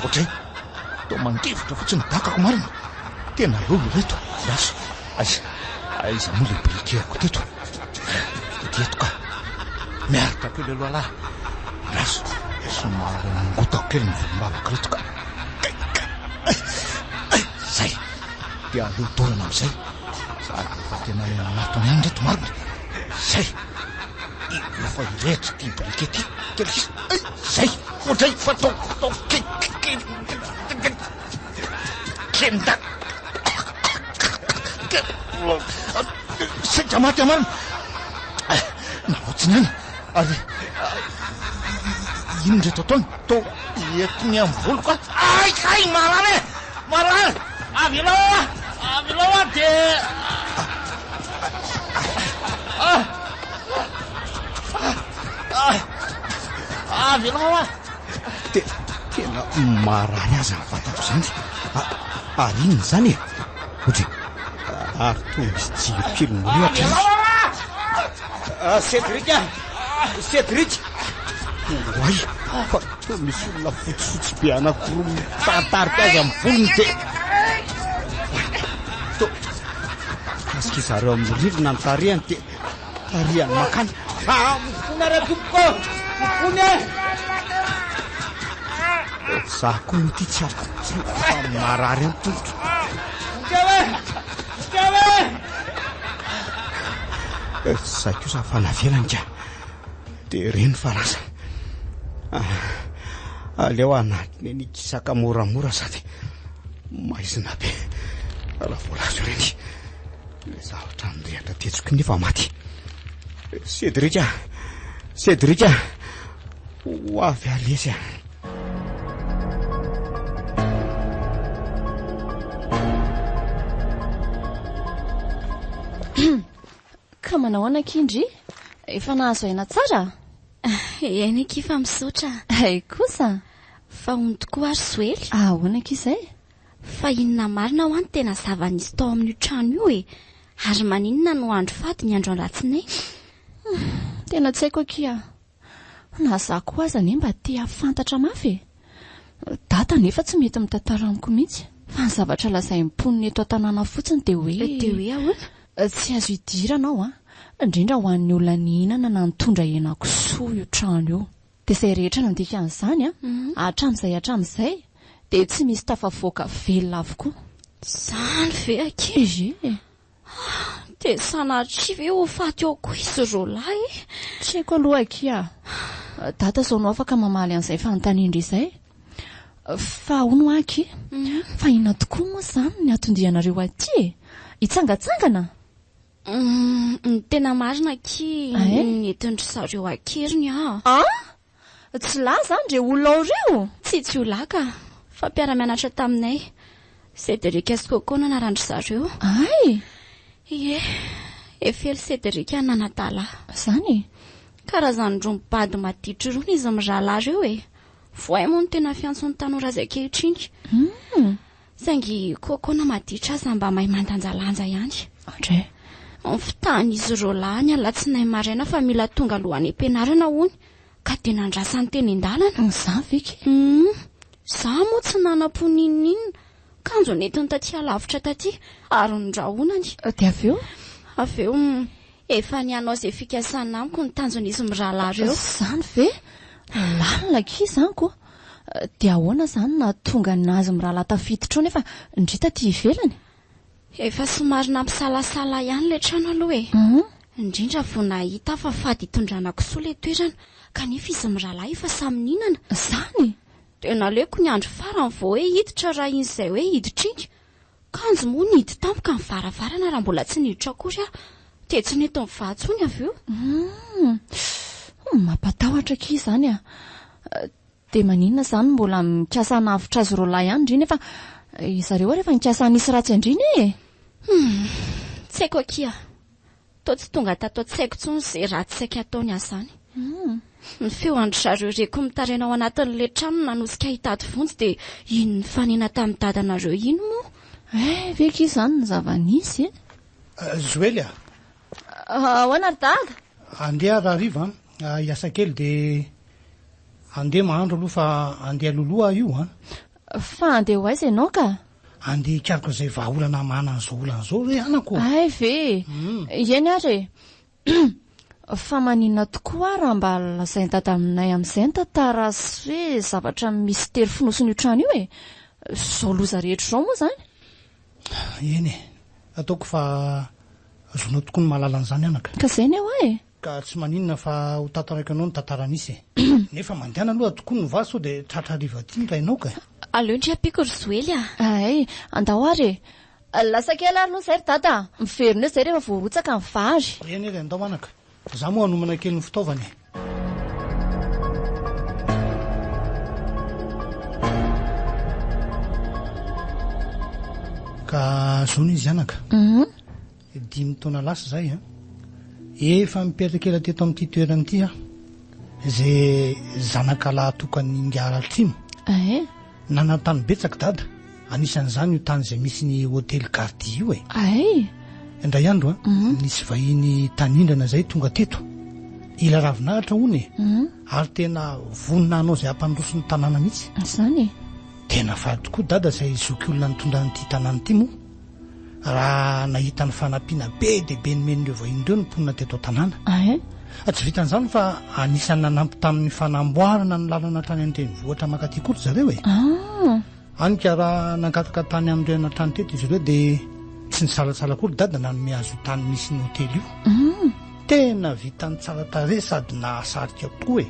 Ohatray, toa mandifotra fotsiny ny dakako marina. Tena lolo ireto. Lasa. Aiza, aiza moa ilay briquet-ko teto? Ety eto ka. Miaritra kely aloha lahy. Lasa. Somary angotako kely ny volombavako ireto ka. Kay, kay. Zay. Dia aleo dorana amin'izay. Sady efa tena anatony ihany ireto marina. Zay. Efa irehitra ity briquet ity. Kely sisa. Zay. Ohatray fa tao, tao kely, kely. Kenda. Saika maty amarina. Navotsiny ihany. Ary inona ireto ataony? Toa entiny amin'ny voloko aho. Ay, ay, marary e! Marary! Avelao aho! Avelao aho dia... Ah! Ah! Avelao aho! Te, tena marary aza ny vatako izany. Ary inona izany e? Ohatry, ary toa misy jiro kely mirehitra izy. Ah, Cédric ah! Cédric! Oay, fa toa misy olona fotsifotsy be anankiroa mitaritarika azy amin'ny volony dia... Toa mikasika zareo amin'ny rindrina ny tarehiny dia... Tarihany mankany. Ah, mifona re tompoko! Mifona e! Za koa moa ity tsy afaka fa marary any tongotro. Vonjeo e! Vonjeo e! Zay kosa fa navelany ka. Dia reny fa lasa. Ah, aleo anatiny eny ikisaka moramora sady maizina be. Raha voalaza ireny. Ilay zavatra nirehatra tetsy koa nefa maty. Cédric a! Cédric a! Ho avy aho lesy a! Ka manao ahoana akia ndry? Efa nahazo aina tsara? Eny akia fa misaotra. Hay kosa! Fa hono tokoa ary Zoely? Ahoana akia izay? Fa inona marina hoa no tena zava-nisy tao amin'io trano io e? Ary maninona no andro fady ny andro alatsinainy? Tena tsy haiko akia. Na za koa aza anie mba te hahafantatra mafy e! Dada anefa tsy mety mitantara amiko mihitsy fa ny zavatra lazain'ny mponina eto an-tanàna fotsiny dia hoe. Dia hoe ahoana? Tsy azo idirana ao an! Indrindra ho an'ny olona nihinana na nitondra henakisoa io trano io. Dia izay rehetra nandika an'izany an, hatramin'izay hatramin'izay, dia tsy misy tafavoaka velona avokoa. Izany ve akia? Ie. Ah, dia sanatria ve ho faty ao koa izy roalahy e? Tsy haiko aloha akia. Dada izao no afaka mamaly an'izay fanontanian-dry izay. Fa hono hoa akia, fa inona tokoa moa izany ny anton-dianareo aty e? Hitsangantsangana? Ny tena marina akia nentin-dry zareo an-keriny aho. An! Tsy lahy izany re olona ao ireo? Tsy jiolahy ka, fa mpiara-mianatra taminay. Cédric sy Coco no anaran-dry zareo. Hay! Ie, Efely Cédric nanadala ahy. Izany e? Karazan-drony bado maditra irony izy mirahalahy ireo e! Voay moa no tena fiantson'ny tanora azy ankehitriny. Saingy Coco na maditra aza mba mahay mandanjalanja ihany. Andre. Nifitahan'izy roa lahy ny alatsinainy maraina fa mila tonga aloha any am-pianarana hono, ka dia nandrasany teny an-dalana. Izany ve kay? Hum. Izaho moa tsy nanam-po n'inon'inona, kanjo nentiny taty alavitra taty ary norahonany. Dia avy eo? Avy eo, efa ny hanao izay fikasana amiko ny tanjon'izy mirahalahy ireo. Izany ve? Lalina akia izany ko! Dia ahoana izany nahatonga an'azy mirahalahy tafiditra ao nefa ndry taty ivelany? Efa somary nampisalasala ihany ilay trano aloha e! Indrindra vao nahita aho fa fady hitondrana kisoa ilay toerana, kanefa izy mirahalahy efa samy nihinana. Izany? Dia naleoko niandry farany vao hoe hiditra raha iny izay hoe hiditra iny. Kanjo moa nihidy tampoka ny varavarana raha mbola tsy niditra akory aho. Dia tsy nety nivaha intsony avy eo. Humm. Mampatahotra akia izany a. Dia maninona izany mbola mikasa hanavotra azy roalahy ihany ndry nefa zareo ary efa nikasa hanisy ratsy an-dry anie e. Humm. Tsy haiko akia. Toa tsy tonga tato an-tsaiko intsony izay ratsy saika hataony ahy izany. Ny feo an-dry zareo reko mitaraina ao anatin'ilay trano nanosika ahy hitady vonjy dia iny nifanena tamin'ny dadanareo iny moa. Eh, ve akia izany ny zava-nisy e? Zoely a! Ahoana ry dada? Andeha aho rahariva an, hiasa kely dia andeha mahandro aloha fa andeha loloha aho io an. Fa andeha ho aiza ianao ka? Andeha hikaroka izay vahaolana hamahana an'izao olana izao re anako ô! Hay ve e! Eny ary e! Fa maninona tokoa ary raha mba lazain'i Dada aminay amin'izay ny tantara sy hoe zavatra mistery fonosin'io trano io e! Izao loza rehetra izao moa izany? Eny e! Ataoko fa zonao tokoa ny mahalala an'izany anaka. Ka izay anie hoa e! Ka tsy maninona fa ho tantaraiko anao ny tantara nisy e! Nefa mandehana aloha tokoa ny vazo sao dia tratra hariva aty ny rainao ka! Aleo ndry ampiako ry Zoely a! Hay, andao ary e! Lasa kely ary aloha izay ry Dada a! Miverina eo izay rehefa voarotsaka ny vary. Eny ry andao anaka! Za moa hanomana kely ny fitaovana e! Ka zao ny izy anaka. Dimy taona lasa izay an, efa mipetraka ela teto amin'ity toerana ity aho, izay zanaka lahy tokan'ny Ingahy Ratrimo. Eh? Nanan-tany betsaka dada, anisan'izany io tany izay misy ny hotely Gardi io e. Ay! Indray andro an, nisy vahiny tanindrana izay tonga teto. Hila ravinahitra hono e, ary tena vonona hanao izay hampandroso ny tanàna mihitsy. Izany e? Tena faly tokoa dada izay zokiolona nitondra an'ity tanàna ity moa. Raha nahita ny fanampiana be dia be nomen'ireo vahiny ireo ny mponina teto an-tanàna. Tsy vitan'izany fa anisan'ny nanampy tamin'ny fanamboarana ny lalana hatrany an-drenivohitra mankaty koa ry zareo e. Hany ka raha nangataka tany hanorenana trano teto izy ireo dia tsy nisalasala akory Dada nanome azy io tany misy ny hotely io. Tena vitany tsara tarehy sady nahasarika tokoa e.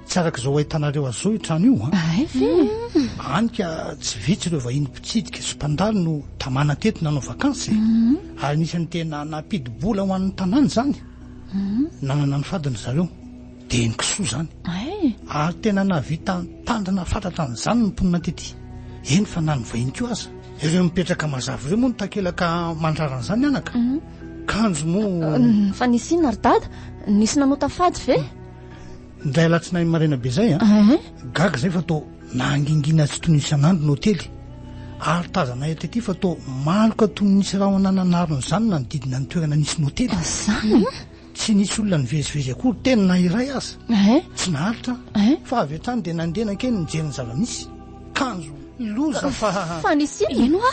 Tsy araka izao ahitanareo azy izao io trano io an! Hay ve? Hany ka tsy vitsy ireo vahiny mpitsidika sy mpandalo no tamana teto nanao vakansy e! Ary anisan'ny tena nampidi-bola ho an'ny tanàna izany. Nanana ny fadiny ry zareo, dia ny kisoa izany. Ary tena nahavita nitandrina fatratra an'izany ny mponina tety. Eny fa na ny vahiny koa aza. Ireo mipetraka mazava ireo moa no takelaka mandrara an'izany anaka. Kanjo moa. Fa nisy inona ry dada? Nisy nanota fady ve? Indray alatsinainy maraina be izay an, gaga izay fa toa nahangingina tsy toy ny isan'andro ny hotely. Ary tazanay aty aty fa toa maloka toy ny nisy rahona nanarona izany nanodidina ny toerana nisy ny hotely. Izany? Tsy nisy olona nivezivezy akory teny na iray aza. Tsy naharitra fa avy hatrany dia nandeha nankeny nijery ny zava-misy. Kanjo loza fa. Fa nisy inona? Eny hoa!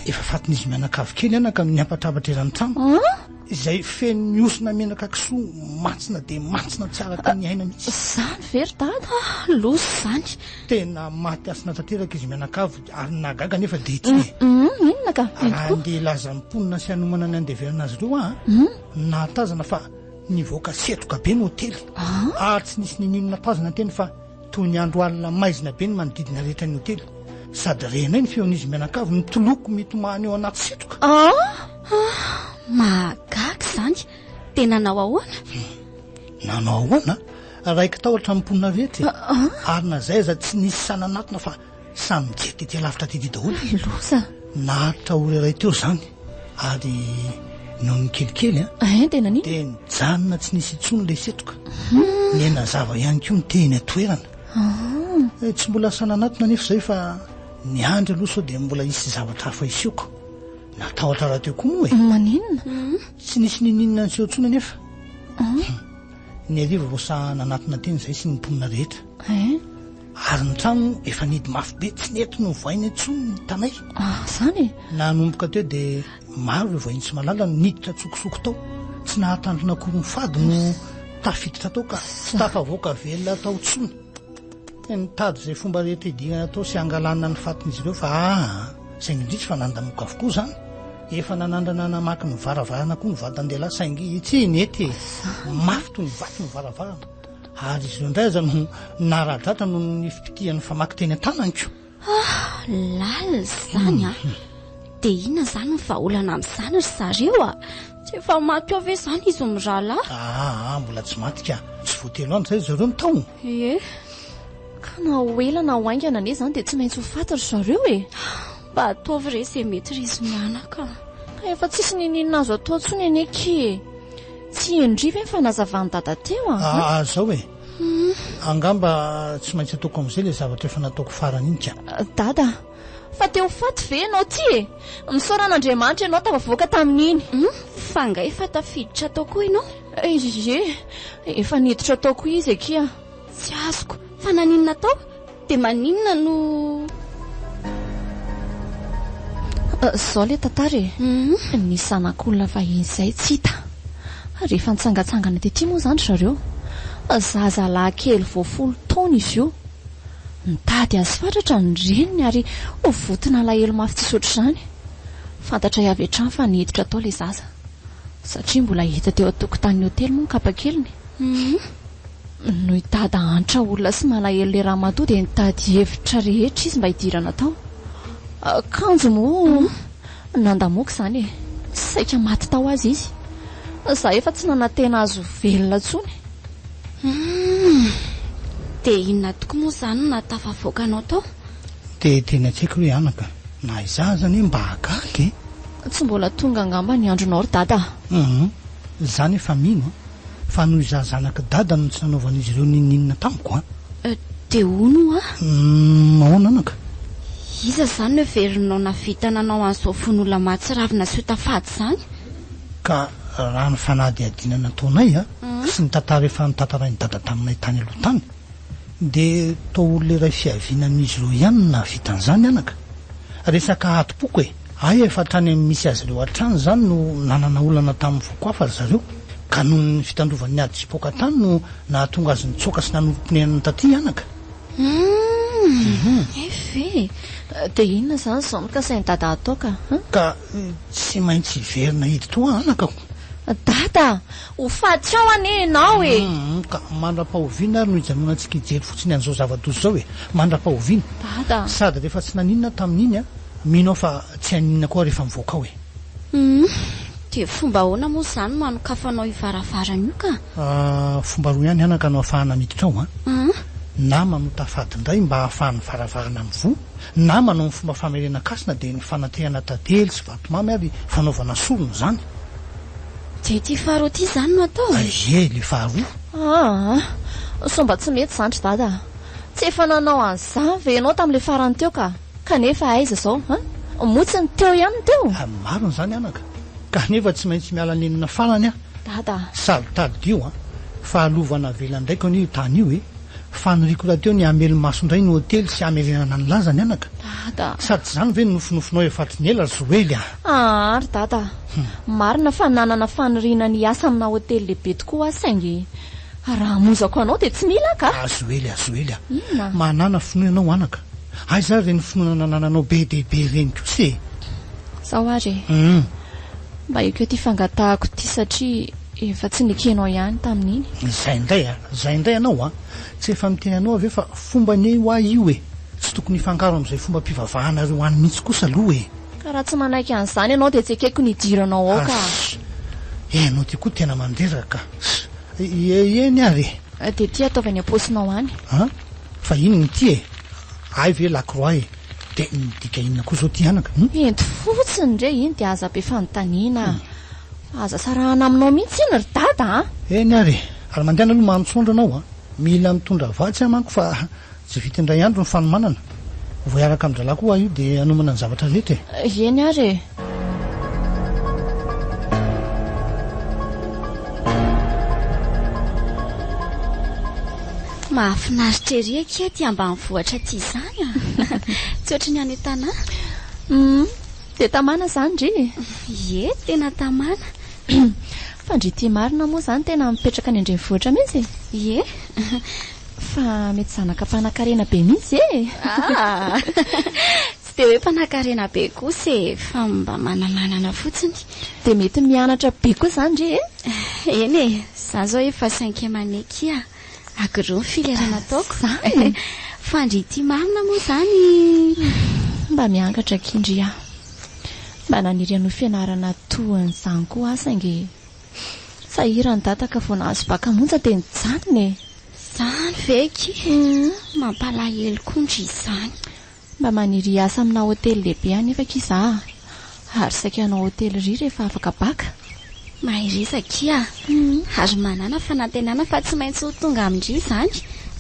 Efa fatin'izy mianakavy kely anaka no niampatrapatra eran'ny trano. Izay feno mihosona menaka kisoa mantsina dia mantsina tsy araka ny aina mihitsy. Izany ve ry dada? Ah, loza izany. Tena maty hasina tanteraka izy mianakavy ary ny nahagaga anefa dia ity e. Inona ka? Raha andeha hilaza ny mponina sy hanomana ny handevenana azy ireo aho an, nahatazana fa nivoaka setroka be ny hotely. Ary tsy nisy n'inon'inona tazana teny fa Toy ny andro alina maizina be ny manodidina rehetra ny hotely. Sady renay ny feon'izy mianakavy mitoloko mitomany ao anaty setroka. Ah! Ah! Mahagaga izany. Dia nanao ahoana? Nanao ahoana? Raiki-tahotra ny mponina rehetra e. Ary na izay aza tsy nisy sahy nanatona fa samy nijery tety alavitra tety daholo. Loza! Naharitra ora iray teo izany ary nony kelikely an. Hein, dia naninona? Dia nijanona tsy nisy intsony ilay setroka. Niha-nazava ihany koa ny teny an-toerana. Tsy mbola sahy nanatona anefa izay fa niandry aloha sao dia mbola hisy zavatra hafa hiseho ko. Natahotra rahateo koa moa e. Maninona? Tsy nisy n'inon'inona niseho intsony anefa. Ny hariva vao sahy nanatona teny izahay sy ny mponina rehetra. Ary ny trano efa nihidy mafy be, tsy nety novohaina intsony ny tanay. Ah, izany e? Nanomboka teo dia maro ireo vahiny tsy mahalala no niditra an-tsokosoko tao. Tsy nahatandrina akory ny fady no tafiditra tao ka tsy tafavoaka velona tao intsony. Nitady izay fomba rehetra hidirana tao sy hangalana ny fatin'izy ireo fa aa, saingy indrisy fa nandamoka avokoa izany. Efa nanandrana namaky ny varavarana koa ny vatan-dehilahy saingy tsy nety e! Mafy toy ny vato ny varavarana ary izy ireo indray aza no nara-dratra noho ny fipitihan'ny famaky teny an-tanany ko! Ah, lalina izany an! Dia inona izany ny vahaolana amin'izany ry zareo a? Tsy efa maty ao ve izany izy mirahalahy? Aa, mbola tsy maty ka! Tsy vao telo andro izay ry zareo no tao. Ie. Ka na ho ela na ho haingana anie izany dia tsy maintsy ho faty ry zareo e! Mba ataovy re izay mety ry izy mianaka a! Ka efa tsisy n'inon'inona azo atao intsony anie ki e! Tsy henon'dry ve ny fanazavan'i Dada teo a? Aa, izao e! Angamba tsy maintsy ataoko amin'izay ilay zavatra efa nataoko farany iny ka! Dada, fa te ho faty ve ianao ity e? Misaora an'Andriamanitra ianao tafavoaka tamin'iny. Fa angaha efa tafiditra tao koa ianao? Ie, efa niditra tao koa izy akia. Tsy azoko, fa naninona tao? Dia maninona no. Izao ilay tantara e. Nisy zanak'olona vahiny izay tsy hita. Rehefa nitsangantsangana tety moa izany ry zareo. Zazalahy kely vao folo taona izy io. Nitady azy fatratra ny reniny ary voton'alahelo mafy tsisy ohatr'izany. Fantatray avy hatrany fa niditra tao ilay zaza. Satria mbola hita teo an-tokotanin'ny hotely moa ny kapakeliny. Noho i Dada antra olona sy malahelo ilay ramatoa dia nitady hevitra rehetra izy mba hidirana tao. Kanjo moa nandamoaka izany e. Saika maty tao aza izy. Izaho efa tsy nanantena azy ho velona intsony. Humm. Dia inona tokoa moa izany no nahatafavoaka anao tao? Dia tena tsy haiko ry anaka. Na izaho aza anie mba gaga e. Tsy mbola tonga angamba ny andronao ry Dada a. Humm. Izaho nefa mino an. Fa noho izaho zanak'i Dada no tsy nanaovan'izy ireo n'inon'inona tamiko an! Dia hono hoa? Humm, ahoana anaka? Iza izany no heverinao nahavita nanao an'izao vono olona mahatsiravina sy ota fady izany? Ka raha ny fanadihadiana nataonay an, sy ny tantara efa notantarain'i Dada taminay tany aloha tany, dia toa olona iray fiaviana amin'izy ireo ihany no nahavita an'izany anaka. Resaka adim-poko e! Hay efa hatrany amin'ny misy azy ireo hatrany izany no nanana olana tamin'ny foko hafa ry zareo, ka noho ny fitandrovany ady sy poaka tany no nahatonga azy nitsoaka sy nanorim-ponenana taty anaka. Humm! Hay ve e! Dia inona izany izao no kasain'i Dada hatao ka? Ka tsy maintsy hiverina hiditra ao anaka ko! Dada! Ho faty ao anie ianao e! Humm! Ka mandra-pahoviana ary no hijanonantsika hijery fotsiny an'izao zava-doza izao e? Mandra-pahoviana? Dada! Sady rehefa tsy naninona tamin'iny an! Mino aho fa tsy haninona koa rehefa mivoaka ao e! Humm! Dia fomba ahoana moa izany no hanokafanao io varavarana io ka? Fomba roa ihany anaka no ahafahana miditra ao an! Na manota fady indray mba hahafahan'ny varavarana mivoha, na manao ny fomba famerenan-kasina dia ny fanatrehana tantely sy vatomamy ary fanaovana sorona izany. Dia ity faharoa ity izany no atao? Ie, ilay faharoa. Aa! Sao mba tsy mety izany ry dada a! Tsy efa nanao an'izany ve ianao tamin'ilay farany teo ka? Kanefa aiza izao an? Moa tsy ny teo ihany no teo? Marina izany anaka. Kanefa tsy maintsy miala nenina farany aho. Dada a! Sady tadidio an, fa lova navelan-draiko anie io tany io e! Faniriako rahateo ny hamelo-maso indray ny hotely sy hamerenana ny lazany anaka. Dada a! Sady tsy izany ve no nofinofinao efa hatry ny ela ry Zoely a! Aa ry Dada a! Marina fa nanana faniriana ny hiasa amina hotely lehibe tokoa aho saingy raha hamozako anao dia tsy mila aho ka! A Zoely a! Zoely a! Inona? Manàna finoana ianao anaka. Aiza ary ireny finoana nanananao be dia be ireny kosa e? Zao ary e! Mba ekeo ity fangatahako ity satria efa tsy nekenao ihany tamin'iny. Izay indray a! Izay indray ianao a! Tsy efa miteny anao aho ve fa fomba anie ho ahy io e! Tsy tokony hifangaro amin'izay fombam-pivavahanareo any mihitsy kosa aloha e! Ka raha tsy manaiky an'izany ianao dia tsy ekeko ny hidiranao ao ka. Ss! Ianao ity koa tena mandreraka ka. Ss! Eny ary e. Dia ity ataovy any am-paosinao any. An? Fa inona ity e? Hay ve la croix e? Dia midika inona koa izao ity anaka? Hum? Ento fotsiny re iny dia aza be fanontaniana. Fa aza sarahana aminao mihitsy iny ry dada a! Eny ary e! Ary mandehana aloha mantsondro anao a! Mila mitondra vatsy aho manko fa tsy vita indray andro ny fanomanana. Vao hiaraka amin-drahalahy koa aho io dia hanomana ny zavatra rehetra e! Eny ary e! Mahafinaritra ery akia aty ambanivohitra aty izany a! Tsy ohatry ny any an-tanà. Hum, dia tamana izany ndry e? Ie, tena tamana. Fa ndry ity marina moa izany tena mipetraka any an-drenivohitra mihitsy e? Ie. Fa mety zanaka mpanakarena be mihitsy e! Ah! Tsy dia hoe mpanakarena be kosa e, fa mba manamanana fotsiny. Dia mety mianatra be koa izany ndry e? Eny e, izaho izao efa cinquième année kia. Agro ny filière nataoko. Zany? Fa ndry ity marina moa izany. Mba miangatra akia ndry aho. Mba naniry hanohy fianarana toa an'izany koa aho saingy sahirana dada ka vao nahazo bac monja dia nijanona e! Izany ve akia? Mampalahelo koa ndry izany. Mba maniry hiasa amina hotely lehibe anefa akia za ary saika hanao hotellerie rehefa afaka bac. Mahereza akia ary manàna fanantenana fa tsy maintsy ho tonga amin-dry izany,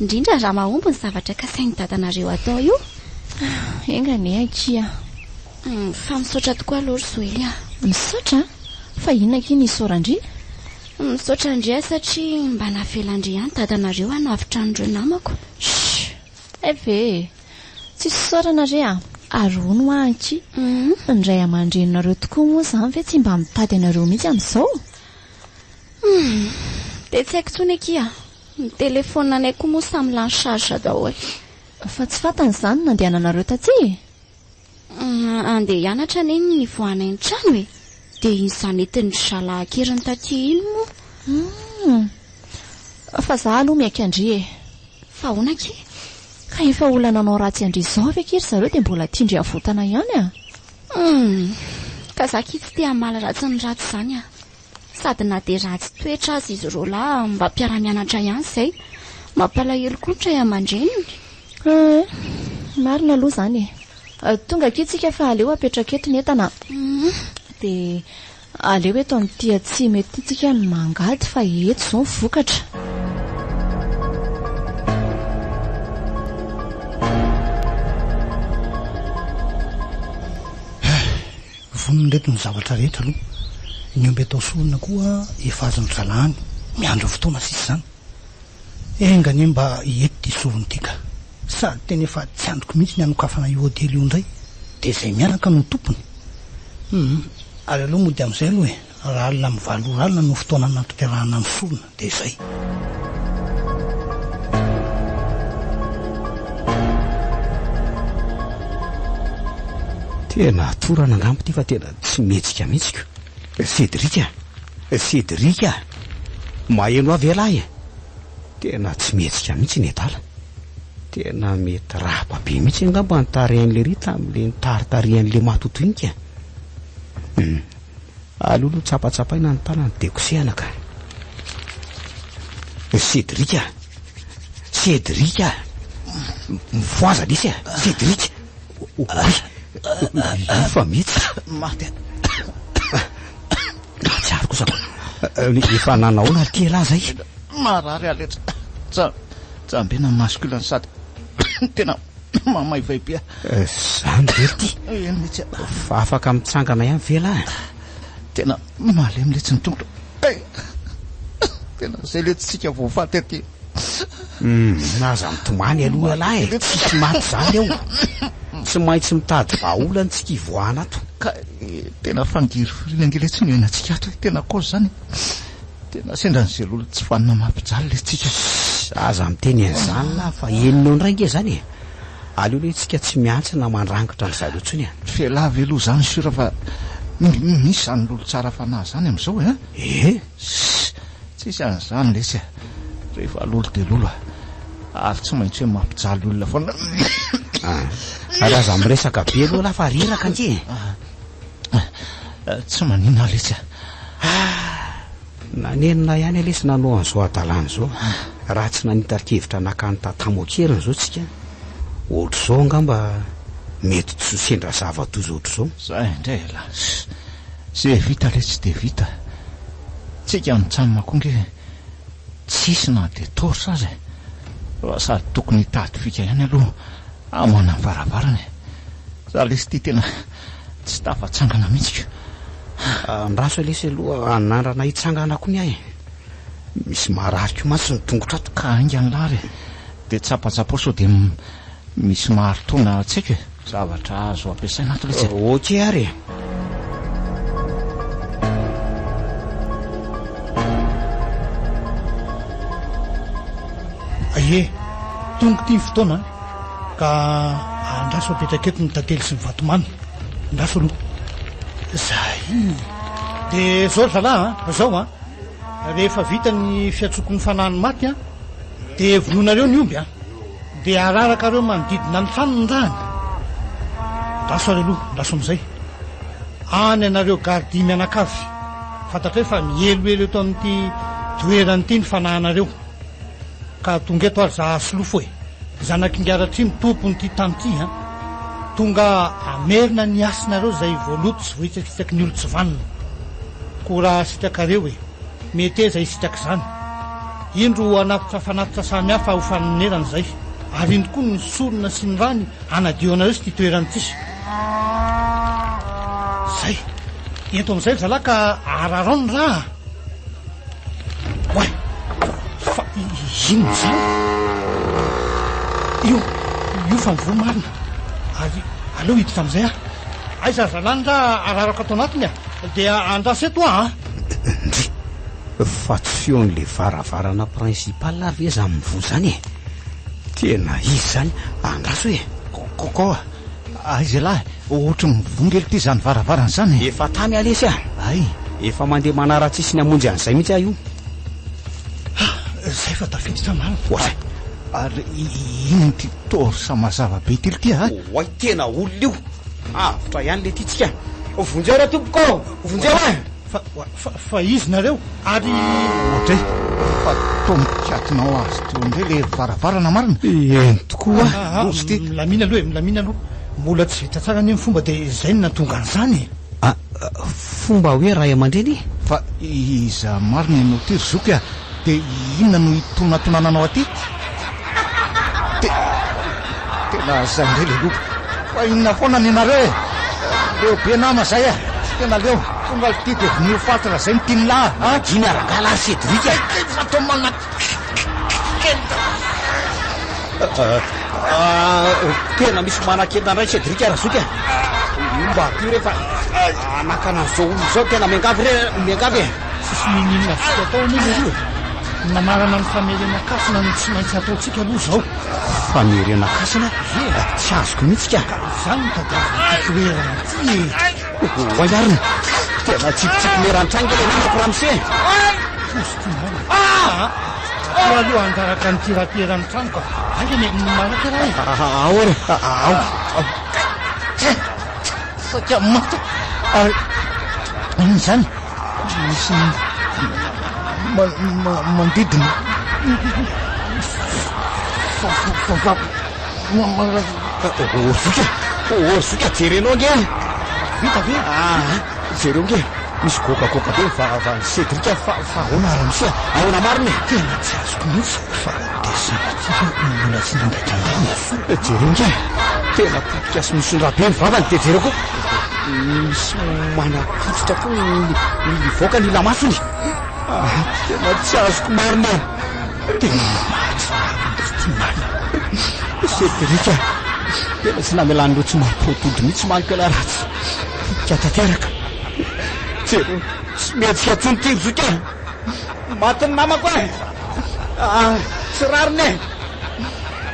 indrindra raha mahomby ny zavatra kasain'i dadanareo atao io. Enga anie akia. Fa misaotra tokoa aloha ry Zoely a. Misaotra? Fa inona akia ny isaoran-dry? Misaotra an-dry aho satria mba navelan-dry ihany dadanareo hanavotra an'ireo namako. Shh! Hay ve e! Tsisy isaorana re a! Ary hono hoa ankia, ny ray aman-dreninareo tokoa moa izany ve tsy mba mitady anareo mihitsy amin'izao? Humm! Dia tsy haiko intsony akia! Ny telephone anay koa moa samy lany charge daholo. Fa tsy fantany izany ny nandehananareo taty e? Andeha hianatra anie ny nivoahanay ny trano e! Dia iny za nentin-dry zalahy an-keriny taty iny moa. Humm! Fa za aloha miaiky an-dry e! Fa ahoana akia? Ka efa olona nanao ratsy an-dry izao ve akia ry zareo dia mbola tian-dry avotana ihany a? Humm! Ka za akia tsy te hamaly ratsy ny ratsy izany a! Sady na dia ratsy toetra aza izy roalahy mba mpiara-mianatra ihany izay. Mampalahelo koa ny ray aman-dreniny. Ee, marina aloha izany e. Tonga akia tsika fa aleo apetraka eto ny entana. Dia aleo eto amin'ity atsimo eto ity tsika no mangady fa eto izao ny vokatra. Vonona ireto ny zavatra rehetra aloha. Ny omby atao sorona koa efa azon-dry zalahy any. Miandry ny fotoana sisa izany. Enga anie mba hety ity sorona ity ka. Sady tena efa tsy andriko mihitsy ny hanokafana io hotely io indray. Dia izay mianaka no tompony. Hum. Ary aleo mody amin'izay aloha e. Raha alina amin'ny valo ora alina no fotoana hanatanterahana ny sorona dia izay. Tena torana angamba ity fa tena tsy mihetsika mihitsy ko. Cédric a! Cédric a! Maheno ahy ve lahy e? Tena tsy mihetsika mihitsy ny adala. Tena mety rapa be mihitsy angamba ny tarehin'lery tamin'le nitaritarihan'le matoto iny ka. Hum. Aleo aloha tsapatsapaina ny tanany dia kosehana ka. Cédric a! Cédric a! Mifohaza lesy a! Cédric! Oay! Io fa mihetsika. Maty a! Mahatsiaro kosa ko. Efa nanahoana ry kely ahy zay? Marary aho letsy. Jambena ny masoko ilany sady tena Mamaivay be ah. Zany ve ry ty? Eny letsy ah. Fa afaka mitsangana ihany ve lahy? Tena malemy letsy ny tongotra. Hay! Tena zay letsy tsika vao faty aty. Hum, aza mitomany aloha ialahy e. Tsisy maty zany eo. Tsy maintsy mitady vahaolana tsika hivoahana ato. Ka tena fangirifiriana ange letsy ny ainantsika ato e. Tena cause zany e. Tena sendra an'izay lolo tsy vanona mampijaly le tsika. Sss, aza miteny an'izany lahy fa henonao indray ange izany e! Aleo aloha isika tsy miantsy na mandrangitra an-dry zareo intsony e! F'elah ve aloha izany sûr fa misy izany lolo tsara fanahy izany amin'izao e? Ee! Sss, tsisy an'izany lesy a! Rehefa lolo dia lolo a! Ary tsy maintsy hoe mampijaly olona foana. Ah, ary aza miresaka be aloha lahy fa reraka ange e! Tsy maninona aho letsy a. Ah! Nanenina ihany aho lesy nanao an'izao hadalana izao. Raha tsy nanitari-kevitra naka an'i Tatamo an-keriny izao tsika, ohatr'izao angamba mety tsy ho sendra zava-doza ohatr'izao. Zay indray elah. Ze vita letsy dia vita. Tsika mitsanona koa nge tsisy na dia torche aza e. Fa sady tokony hitady fika ihany aloha hamohana ny varavarana e. Za lesy ty tena tsy tafatsangana mihitsy ko. Andraso lesy aloha hanandrana hitsangana koa ny ahy e. Misy marary koa mantsy ny tongotra ato. Ka haingana lah ary e. Dia tsapatsapao sao dia misy maharitoana tsy haiko e. Zavatra azo ampiasaina ato letsy e. Ok ary e. Ie, tonga ity ny fotoana an, ka andraso apetraka eto ny tantely sy ny vatomamy. Andraso aloha. Zay. Dia zao ry zalahy an, zao an, rehefa vita ny fiantsoako ny fanahin'ny maty an, dia vonoinareo ny omby an. Dia ararakareo manodidina ny trano ny rany. Andraso ary aloha, andraso amin'izay. Any ianareo gardie mianakavy. Fantatray fa mihelohelo eto amin'ity toerana ity ny fanahinareo. Ka tonga eto ary za Solofo e. Zanak'Ingaratrimo tompon'ity tany ity an. Tonga hamerina ny hasinareo izay voaloto sy voahitsakitsaky ny olon-tsy vanona. Koa raha sitrakareo e. Meteza hisitraka izany. Indro hanatitra fanatitra samy hafa ho fanonerana izay, ary indro koa ny sorona sy ny rany hanadio anareo sy ity toerana ity. Izay. Ento amin'izay ry zalahy ka ararao ny ra a! Oay! Fa inona izany? Io, io fa mivoha marina. Ary aleo hiditra amin'izay aho. Aiza ry zalahy ny ra ararako ato anatiny a? Dia andraso eto aho a! Ndry! Fa tsy feon'le varavarana principal ary ve zany mivoha zany e? Tena izy zany, andraso e! Kôkô a! Aiza ialahy? Ohatry ny mivongelo ity zany varavarana zany e! Efa tamy aho lesy a! Hay! Efa mandeha manara-tsisiny hamonjy an'izay mihitsy aho io. Ha! Zay fa tafiditra marina. Oay! Ary inona ity torche mazava be ity lty a? Oay! Tena olona io! Avotra ihany le ty tsika! Vonjeo re tompoko ô! Vonjeo e! Fa, fa, fa izy nareo ary. Oadray! Fa toa mikatona ho azy teo indray le varavarana marina? Eny tokoa a! Loza ity! Milamina aloha e, milamina aloha. Mbola tsy vita tsara anie ny fomba dia izay no nahatonga an'izany e! Ah, fomba hoe ray aman-dreny e? Fa iza marina ianao ity ry zoky a? Dia inona no itonatonananao aty? Te, tena zay indray le loka. Fa inona foana ny anareo e? Leo be nama zay e! Tena leo. Tonga lty dia vonoy ho faty raha zay no tian'lah a! Mangina rangahy lahy Cédric a! Fa toa manakenda. Tena misy manakenda indray Cédric Razoky a! Io mba ampio re fa hanakana an'izao olona izao tena miangavy re, miangavy e! Tsisy n'inon'inona azontsika atao anie leroa e! Ny mamarana ny famerenan-kasina no tsy maintsy ataontsika aloha izao. Famerenan-kasina? Ie! Tsy azoko mihitsy ka! Ka izany no tadiavin'ity toerana ity e! Oay arina! Tena tsipitsipy-meran-tranga ilay namako ramose e! Foza ity marina. Ah! Koa aloha hangaraka an'ity rateran'ny trano ka. Haingana e, maraka raha e! Ao ary, ao, ao. Saika maty ary inona izany? Misy mandidy ny Zoky a! Zoky a, jerenao ange e! Vita ve? Aa, jereo ange, misy goakagoaka be ny vavan'i Cédric fa fa ahoana ramose a? Ahoana marina e? Tena tsy azoko mihitsy fa dia sanatria ve mbola tsy nandaitra indray ny fo? Jereo ange, tena potika sy misy rà be ny vavany dia jereo koa. Misy manapotsitra koa ny mivoaka ny ila-masony. Ah, tena tsy azoko marina e. Tena mahatsiravina izy ity marina. Cédric a, tena tsy namelan'ireo tsy mampody mihitsy manko ialahy raha tsy potika tanteraka. Jereo, tsy mihetsika intsony ity ry zoky a. Maty ny namako e. Ah, tsy rariny e.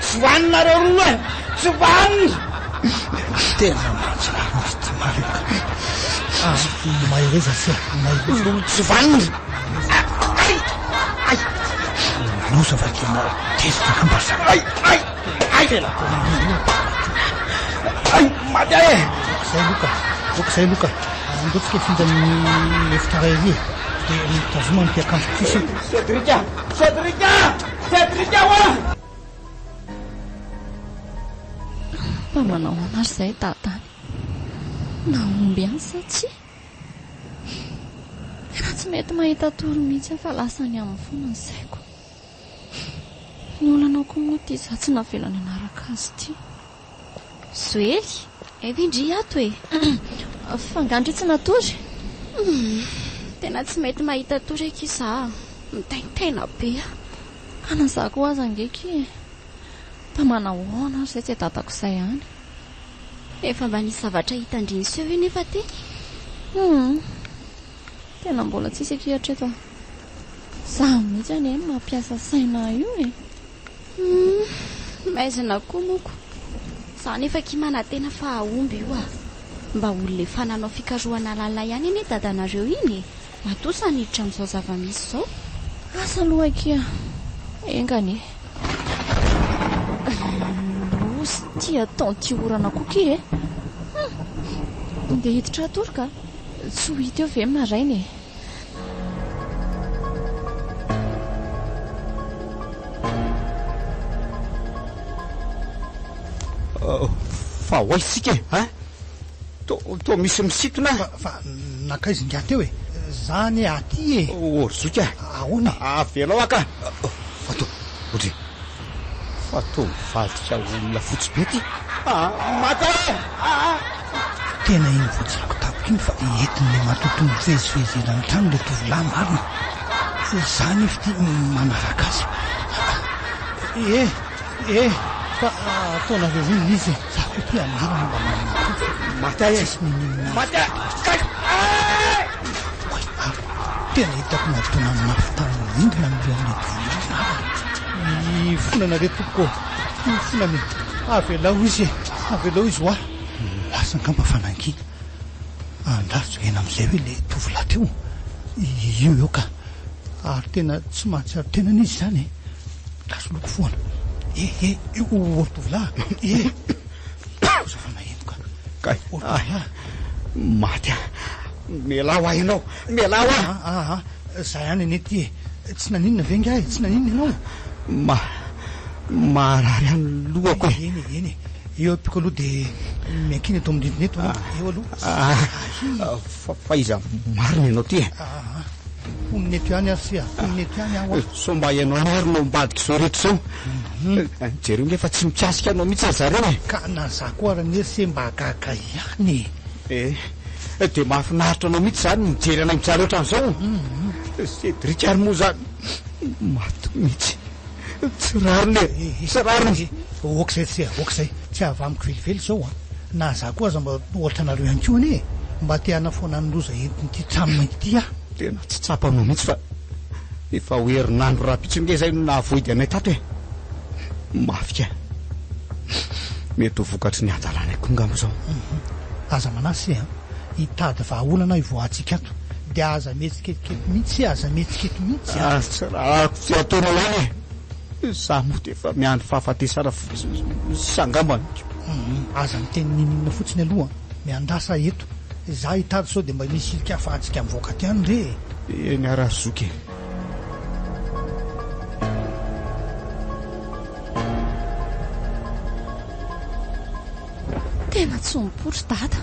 Tsy vanona nareo roa e. Tsy vanona. Tena mahatsiravina izy ity marina ka. Ah, mahereza sia, mahereza. Lolo tsy vanona. Ay! Ay! Loza fa tena tezitra angamba ry zalahy. Ay! Ay! Ay! Tena tena Ay! Maty aho e! Zay aloha ka, ok zay aloha ka. Andao tsika hifindra amin'ny efitra iray ery e. Dia mitazoma an'ity akanjoko ity se. Cédric a! Cédric a! Cédric oa! Mba manao ahoana ary izay dada any? Nahomby ihany sa tsia? Tena tsy mety mahita tory mihitsy aho fa lasa any aminy foana ny saiko. Ny olana koa moa ity izaho tsy navelany hanaraka azy ity. Zoely, hay ve ndry ato e? Fa angaha ndry tsy natory? Humm, tena tsy mety mahita tory akia za a! Mitaintaina be aho. Ka na za koa aza ange akia e! Fa manahoana ary izay tsy dadako izay any? Efa mba nisy zavatra hitan-dry niseho ve nefa teny? Humm, tena mbola tsisy akia hatreto a! Za mihitsy anie no mampiasa saina ahy io e! Humm, maizina koa moko. Za nefa akia manantena fa hahomby io ah. Mba olona efa nanao fikarohana lalina ihany anie dadanareo iny e. Matoa sahy niditra amin'izao zava-misy izao. Asa aloha akia, enga anie. Loza ity ataon'ity orana koa akia e. Humm, ndeha hiditra hatory ka. Tsy ho hita eo ve maraina e. Fa ho aiza isika e? Hein? Toa misy misintona ahy. Fa nankaiza ingahy teo e? Za anie aty e! Ô ry zoky a! Ahoana e? Avelao aho ka! Fa toa, ohatry, fa toa mivadika olona fotsy be ty. Maty aho e! Aa! Tena iny voajeriko tampoka iny fa entin'ilay matotoa mivezivezy eran'ny trano ilay tovolahy marina. Za anefa ity manaraka azy. Eh! Eh! Fa ataonareo inona izy e? Za koa ity anarana mba manana toky fa Maty aho e! tsisy n'inon'inona Maty azoko aho! atao. Kay! Ay! Oay ary tena hitako nadona mafy tamin'ny rindrina ny lohan'ilay tovolahy marina. Mifonana re tompoko ô! Mifonana e! Avelao izy e! Avelao izy hoa! Lasa angamba fa nangina. Andraso eny amin'izay hoe ilay tovolahy teo. Io eo ka. Ary tena tsy mahatsiaro tena anie izy izany e! Lasa loko foana. Eh eh! Io ry tovolahy a! Eh! Loza fa naheno ka. Kay! Ry tovolahy. Maty aho. Mialà hoa ianao! Mialà hoa! Ah ah! Za ihany anie ity e! Tsy naninona ve ingahy e? Tsy naninona ianao? Ma. Maharary ahy ny lohako e! Eny e, eny e! Eo ampiako aloha dia miankina eto amin'ny rindrina eto a! Eo aloha. Ah, fa, fa iza marina ianao ity e? Ah, mponina eto ihany aho ry se a! Mponina eto ihany aho a! Sao mba ianao ihany ary no ambadika izao rehetra izao? Jereo nge fa tsy mikasika anao mihitsy ry zareo e! Ka na za koa ary anie ry se mba gaga ihany e! Eh, dia mahafinaritra anao mihitsy izany mijery anay mijaly ohatran'izao? Cédric ary moa izany maty mihitsy. Tsy rariny e! Tsy rariny! Ok izay tsia, ok izay. Tsy avy amiko velively izao an! Na za koa aza mba ohatranareo ihany koa anie e! Mba te hanafoana ny loza entin'ity trano mainty ity aho. Tena tsy tsapanao mihitsy fa efa ho herinandro rahampitso ange izay no nahavoidy anay tato e! Mafy ka! Mety ho vokatry ny hadalanay koa angamba izao. Aza manahy se an! Hitady vahaolana aho hivoahantsika ato. Dia aza mihetsiketo mihitsy se, aza mihetsiketo mihitsy an! Tsy raha tsy ataonao ihany e! Izaho moa dia efa miandry fahafatesana fotsiny sisa angambany. Aza miteny n'inon'inona fotsiny aloha an! Miandrasa eto. Izaho hitady sao dia mba misy hirika ahafahantsika mivoaka aty any re e! Eny ary zoky e! Tena tsy mipoitra dada.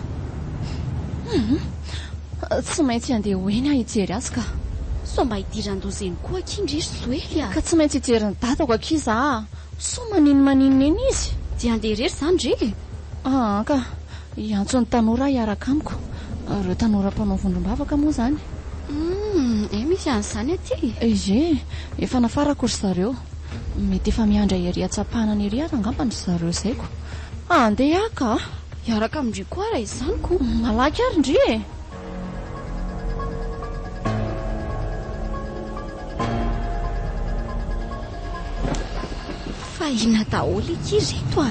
Hum. Tsy maintsy handeha ho eny aho hijery azy ka. Sao mba hidiran-doza eny koa akia ndry ry Zoely a! Ka tsy maintsy hijery ny dadako akia za a! Sao maninomaninona eny izy? Dia handeha irery izany ndry e? Aa ka. Hiantso ny tanora aho hiaraka amiko. Ireo tanora mpanao vondrom-bavaka moa izany. Humm, hay misy an'izany aty e! Ie, efa nafarako ry zareo. Mety efa miandry ahy ery an-tsampanana ery ary angambany ry zareo izay ko. Andeha haka a! Hiaraka amin-dry koa raha izany ko! Malaky ary ndry e! Fa inona daholo akia ireto a!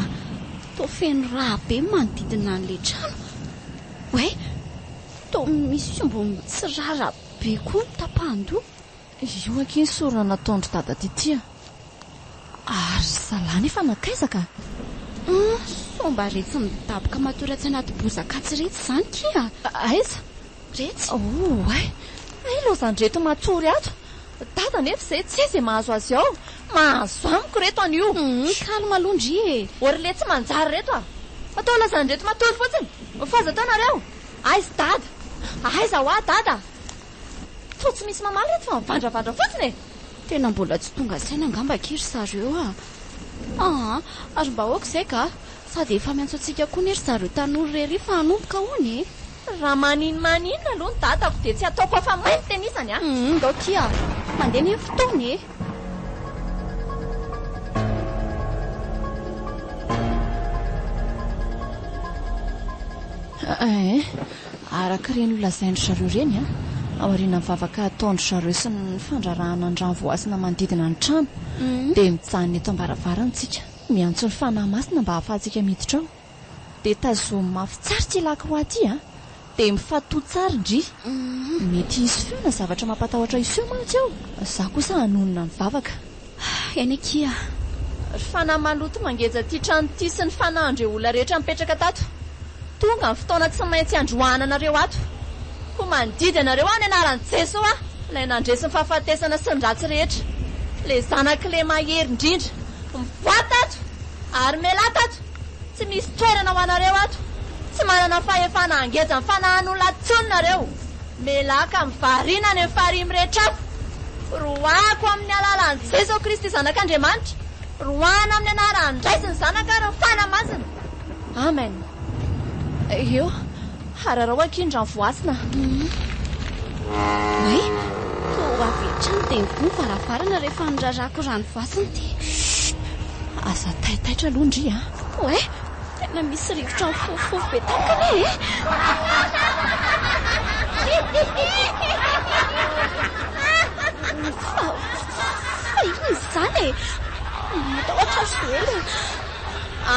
Toa feno rà be ny manodidina an'ilay trano. Oay! Toa misy omby mitsirara be koa ny tapahan-doha. Io akia ny sorona nataon-dry dada Titi a! Ary ry zalahy nefa nankaiza ka? Hum, sao mba retsy midaboka matory atsy anaty bozaka atsy retsy izany kia? Aiza? Retsy. Oay! Hay lozan-dreto matory ato. Dada nefa izay tsy hay izay mahazo azy ao. Mahazo amiko reto anio. Hum, calme aloha ndry e. Ory le tsy manjary reto a. Fa toa lozan-dreto matory fotsiny. Mifohaza tao nareo. Aiza dada? Aiza hoa dada? Toa tsy misy mamaly reto fa mivandravandra fotsiny e. Tena mbola tsy tonga saina angamba akia ry zareo a. Aa, ary mba aoka izay ka. Sady efa miantso antsika koa anie ry zareo tanora ery fa hanomboka hono e! Raha maninomaninona aloha ny dadako dia tsy ataoko afa-may ny tenisany a! Humm ndao ty a! Mandeha anie ny fotoana e! Eeh, araka ireny nolazain-dry zareo ireny an, aorianan'ny vavaka ataon-dry zareo sy ny fandrarahana ny rano voasina manodidina ny trano dia mijanona eto am-baravarana isika. Miantso ny Fanahy Masina mba hahafahantsika miditra ao. Dia tazomy mafy tsara ity lakroa ity a! Dia mifatoa tsara ndry. Mety hisy feo na zavatra mampatahotra hiseho mantsy ao. Izaho kosa hanonona ny vavaka. Eny akia. Ry fanahy maloto mangeja ity trano ity sy ny fanahin'ireo olona rehetra mipetraka tato. Tonga ny fotoana tsy maintsy handroahana anareo ato. Koa mandidy anareo aho ny anaran'i Jesoa, ilay nandresy ny fahafatesana sy ny ratsy rehetra. Ilay zanak'ilay mahery indrindra. Mivoaha tato! Ary mialà tato! Tsy misy toerana ho anareo ato! Tsy manana fahefana hangeja ny fanahin'olona intsony nareo! Mialà ka mivarina any amin'ny farihy mirehitra afo! Roahako amin'ny alalan'i Jeso Kristy Zanak'Andriamanitra! Roahana amin'ny anaran'ny Ray sy ny Zanaka ary ny Fanahy Masina! Amen! Eo, hararao akia ny rano voasina. Oay, toa avy hatrany dia nivoha ny varavarana rehefa nirarako rano voasina ity. Chut! Aza taitaitra aloha ndry a! Oay, tena misy rivotra mifofofofo be tampoka anie e! Fa, fa inona izany e? Matahotra aho Zoely a!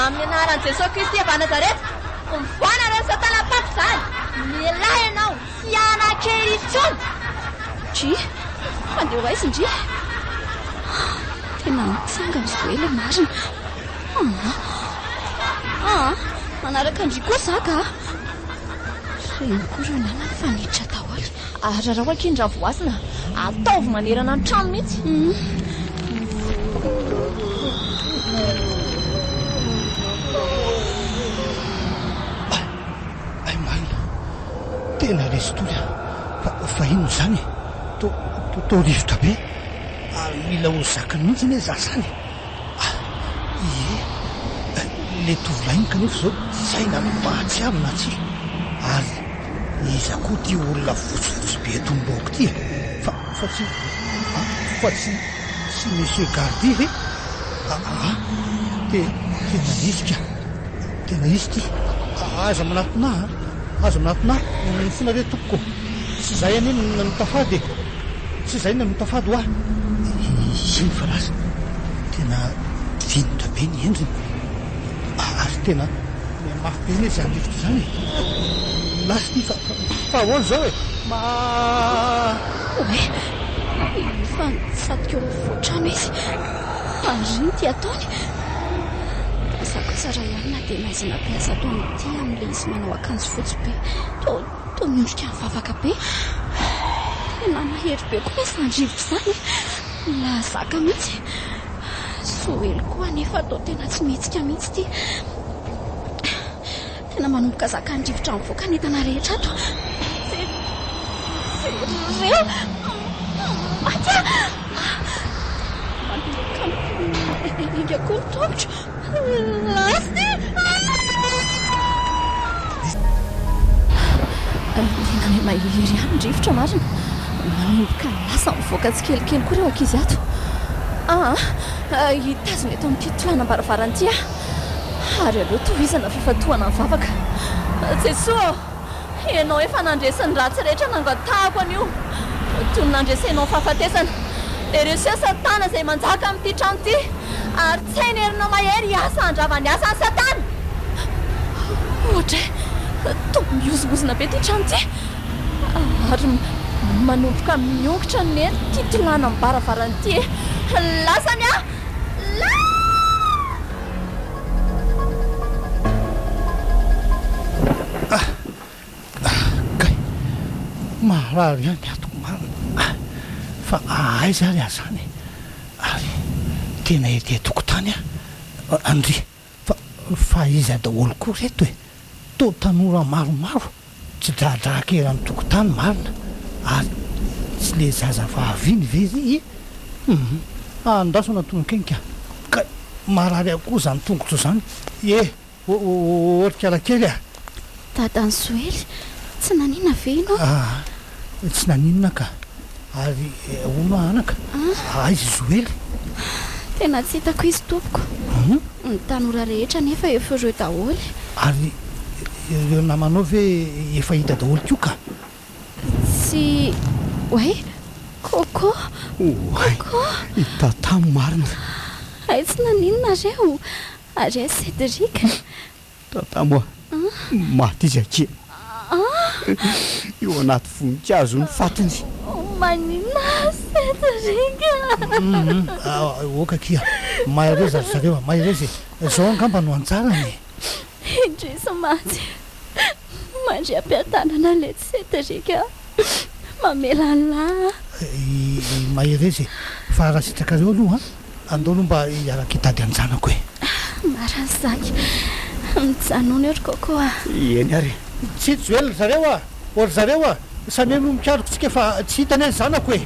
Amin'ny anaran'i Jesoa Kristy avy any Nazareta, mivoaha nareo satana mpampy izany! Mialà ianao, tsy hanan-kery intsony! Ndry, mandeha ho aiza ndry? Tena mitsangana Zoely marina. Aa, aa, manaraka an-dry koa za ka. Reny koa ireo namany fa niditra daholo. Ararao akia ny ravoasina, ataovy manerana ny trano mihitsy. Hay marina, tena resy tory aho. Fa, fa inona izany e? To, to, toa rivotra be. Ary mila ho zakany mihitsy anie za zany e. Ah, ie, le tovolahy iny kanefa izao tsy hay na mahatsiaro na tsia. Ary iza koa ity olona fotsifotsy be eto anoloako ity e? Fa, fa tsy, fa tsy, tsy Monsieur Gardy ve? Aa, te, tena izy ka. Tena izy ity. Aza manatona ahy an! Aza manatona ahy. Mifona re tompoko. Tsy izahay anie no nanota fady e! Tsy izahay no nanota fady hoa! Iny fa lasa. Tena vinitra be ny endriny. Ary tena mihamafy be anie izany rivotra izany e! Lasa ity fa, fa ahoana izao e? Ma. Oay! Efa nitsatika eo afovoan-trano izy. Ary inona ity ataony? Tazako tsara ihany na dia maizina be aza ato amin'ity amin'ilay izy manao akanjo fotsy be. Toa toa miondrika mivavaka be. Tena mahery be koa izany rivotra izany e! Lahazaka mihitsy. Zoely koa anefa toa tena tsy mihetsika mihitsy ity. Tena manomboka zakan'ny rivotra mivoaka ny entana rehetra ato. Jereo! Maty aho! Manomboka miainga koa ny tongotro. Lasa ity! Tena miha-mahery ihany ny rivotra marina. Manomboka lasa mivoaka tsikelikely koa ireo ankizy ato. Aa, hitazona eto amin'ity tohanam-baravarana ity aho. Ary aleo tohizana ny fifantohana ny vavaka. Jesoa ô! Ianao efa nandresy ny ratsy rehetra nangatahako anio, toy ny nandresenao ny fahafatesana. Dia reseo Satana izay manjaka amin'ity trano ity, ary tsy hainy herinao mahery hiasa handrava ny asan'i Satana. Ohatra e! Toa mihozongozona be ity trano ity, ary manomboka miongotra ny ity tolanam-baravarana ity e! Lasany aho! Ah! Ah! Kay! Maharary ihany ny atiko marina ah! Fa aiza ary aho izany e? Ary tena ety an-tokotany aho Andry fa fa iza daholo koa ireto e? Toa tanora maromaro tsy dradraka eran'ny tokotany marina ary tsy le zazavavy iny ve ry e? Hum! Andraso anatony ka! Kay! Marary ahy koa izany tongotro izany e! Ô ry kala kely a! Dadan'i Zoely, tsy naninona ve ianao? Aa, tsy naninona ka. Ary hono aho anaka, aiza i Zoely? Tena tsy hitako izy tompoko. Ny tanora rehetra anefa efa ireo daholo. Ary ireo namanao ve efa hita daholo koa ka? Tsy oay! Coco! Oay! Coco! I Tatamo marina. Hay tsy naninona reo? Ary aiza Cédric? Tatamo a! Maty izy akia. Eo anaty voninkazo ny fatiny. Maninona Cédric a! Ok akia, mahereza ry zareo a, mahereza e! Izao angamba no anjarany e! Indrisy mantsy, mandry am-piadanana letsy Cédric a! Mamela an'lah a! Mahereza e! Fa raha sitrakareo aloha an! Andao aloha mba hiaraka hitady an-janako e! Marina izany. Mijanona eo ry Coco a! Eny ary e! Tsy joel ry zareo a! Ô ry zareo a! Samia aloha mikaroka tsika fa tsy hita anie ny zanako e!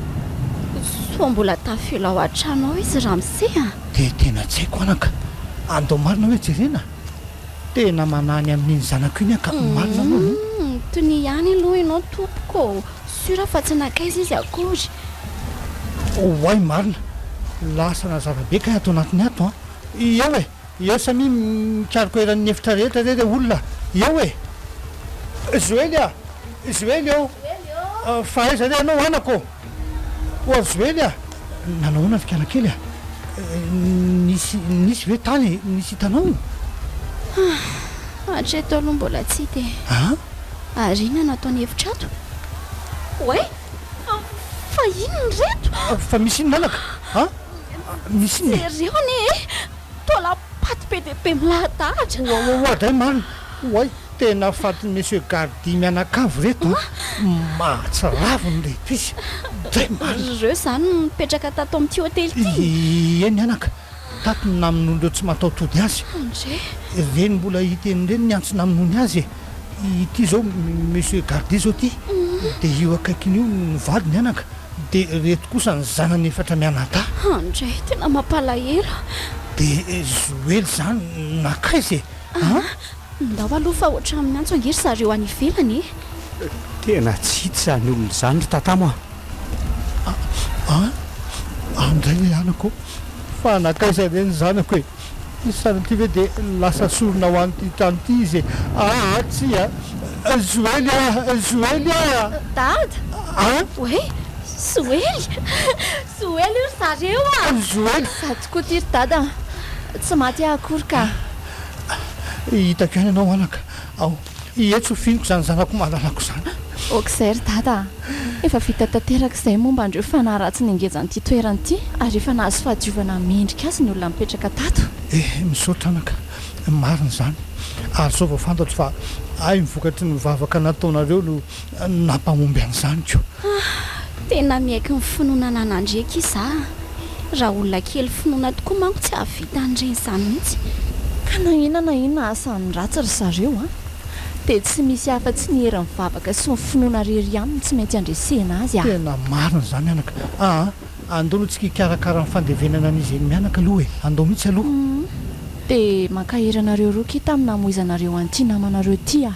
Sao mbola tafela ao an-trano ao izy ramose a! Dia tena tsy haiko anaka! Andao marina hoe jerena? Tena manahy ny amin'iny zanako iny aho ka marina aloha e! Humm! Tonia ihany aloha ianao tompoko ô! Sûr fa tsy nankaiza izy akory. Oay marina! Lasa nazava be kay ato anatiny ato an! Eo e! Eo samia mikaroka eran'ny efitra rehetra re re olona! Eo e! Zoely a! Zoely ô! Fa aiza re ianao anako ô? Oa Zoely a! Nanao ahoana ry kalakely a? Nisy nisy ve tany e? Nisy hitanao? Hatreto aloha mbola tsy hita e! An? Ary inona no ataony hevitra ato? Oay! Fa inona ireto? Fa misy inona anaka? An? Misy inona e? Jereo anie e! Taolam-paty be dia be milahadahatra! Oadray marina! Oay! Tena fatin'i Monsieur Gardy mianakavy ireto an! Mahatsiravina ireto izy! Dray marina! Ireo izany no nipetraka tato amin'ity hotely ity? Eny anaka! Tato no namonoan'ireo tsy mataho-tody azy. Andre. Ireny mbola hita eny ireny ny antso namonoany azy e! Ity izao Monsieur Gardy izao ity, dia io akaikiny io ny vadiny anaka, dia ireto kosa ny zanany efatra mianadahy. Andre, tena mampalahelo. Dia Zoely izany nankaiza e? An? Ndao aloha fa ohatran'ny miantso ange ry zareo any ivelany e! Tena tsy hita izany olona izany ry Tatamo a! An! Andray le anako ô! Fa nankaiza re ny zanako e! Sanatria ve dia lasa sorona ho an'ity trano ity izy e! Aa tsia! Zoely a! Zoely a! Dada! An! Oay! Zoely! Zoely io ry zareo a! Zoely! Za tokoa ity ry Dada a! Tsy maty aho akory ka! Hitako ihany ianao anaka. Ao, etsy ho fihiniko izany zanako malalako izany. Ok izay ry Dada a! Efa vita tanteraka izay momba an'ireo fanahy ratsy nengeja an'ity toerana ity ary efa nahazo fahadiovana mendrika azy ny olona mipetraka tato. Eh, misaotra anaka. Marina izany. Ary izao vao fantatro fa hay ny vokatry ny vavaka nataonareo no nampahomby an'izany ko. Tena miaiky ny finoana ananandry akia za a! Raha olona kely finoana tokoa manko tsy hahavita an'ireny izany mihitsy. Ka na inona na inona asan'ny ratsy ry zareo an! Dia tsy misy afa-tsy ny herin'ny vavaka sy ny finoana irery ihany no tsy maintsy andresena azy a! Tena marina izany anaka aa! Andao aloha tsika hikarakara ny fandevenana an'izy eny mianaka aloha e! Andao mihitsy aloha! Dia mankahery anareo roa kia tamin'ny namoizanareo an'ity namanareo ity a!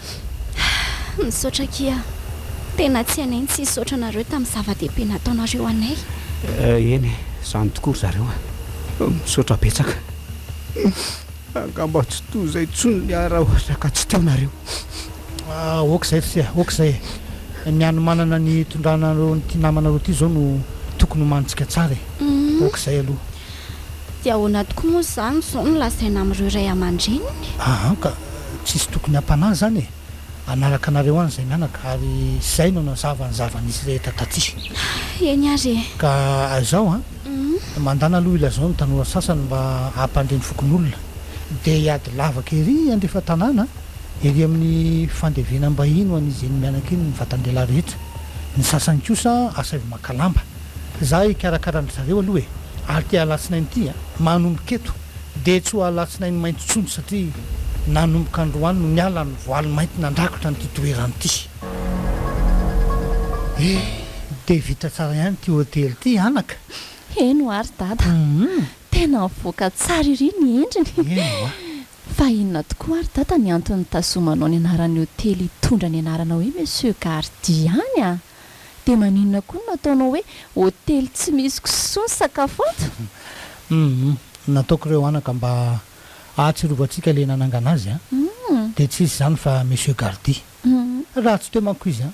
Misaotra akia. Tena tsy hainay ny tsy hisaotra anareo tamin'ny zava-dehibe nataonareo anay. Eny e, izany tokoa ry zareo a! Misaotra betsaka. Angamba tsy toy izay intsony ny ahy raha ohatra ka tsy teo nareo. Ok izay ry se a, ok izay e. Ny hanomanana ny hitondranareo an'ity namanareo ity izao no tokony homanintsika tsara e. Ok izay aloha. Dia ahoana tokoa moa izany izao no lazaina amin'ireo ray aman-dreniny? Aa ka tsisy tokony hampanahy izany e! Hanaraka anareo any izay mianaka ary izay no nazava ny zava-nisy rehetra taty. Eny ary e! Ka izao an! Mandàna aloha ilazao ny tanora sasany mba hampandre ny fokonolona. Dia hiady lavaka ery andrefan-tanàna, ery amin'ny fandevenam-bahiny ho an'izy eny mianaka iny ny vatan-dehilahy rehetra. Ny sasany kosa asaivo maka lamba. Za hikarakara an-dry zareo aloha e! Ary ity alatsinainy ity an, manomboka eto dia tsy ho alatsinainy mainty intsony satria nanomboka androany no niala ny voaly mainty nandrakotra an'ity toerana ity. Eh! Dia vita tsara ihany ity hotely ity anaka! Heno ary dada! Tena mivoaka tsara ery ny endriny! Heno a! Fa inona tokoa ary dada ny antony nitazomanao ny anaran'ny hotely hitondra ny anarana hoe Monsieur Gardy ihany a? Dia maninona koa no nataonao hoe hotely tsy misy kisoa ny sakafo ato? Humm, nataoko ireo anaka mba hahatsirovantsika ilay nanangana azy an! Dia tsy iza izany fa Monsieur Gardy. Raha tsy teo manko izy an,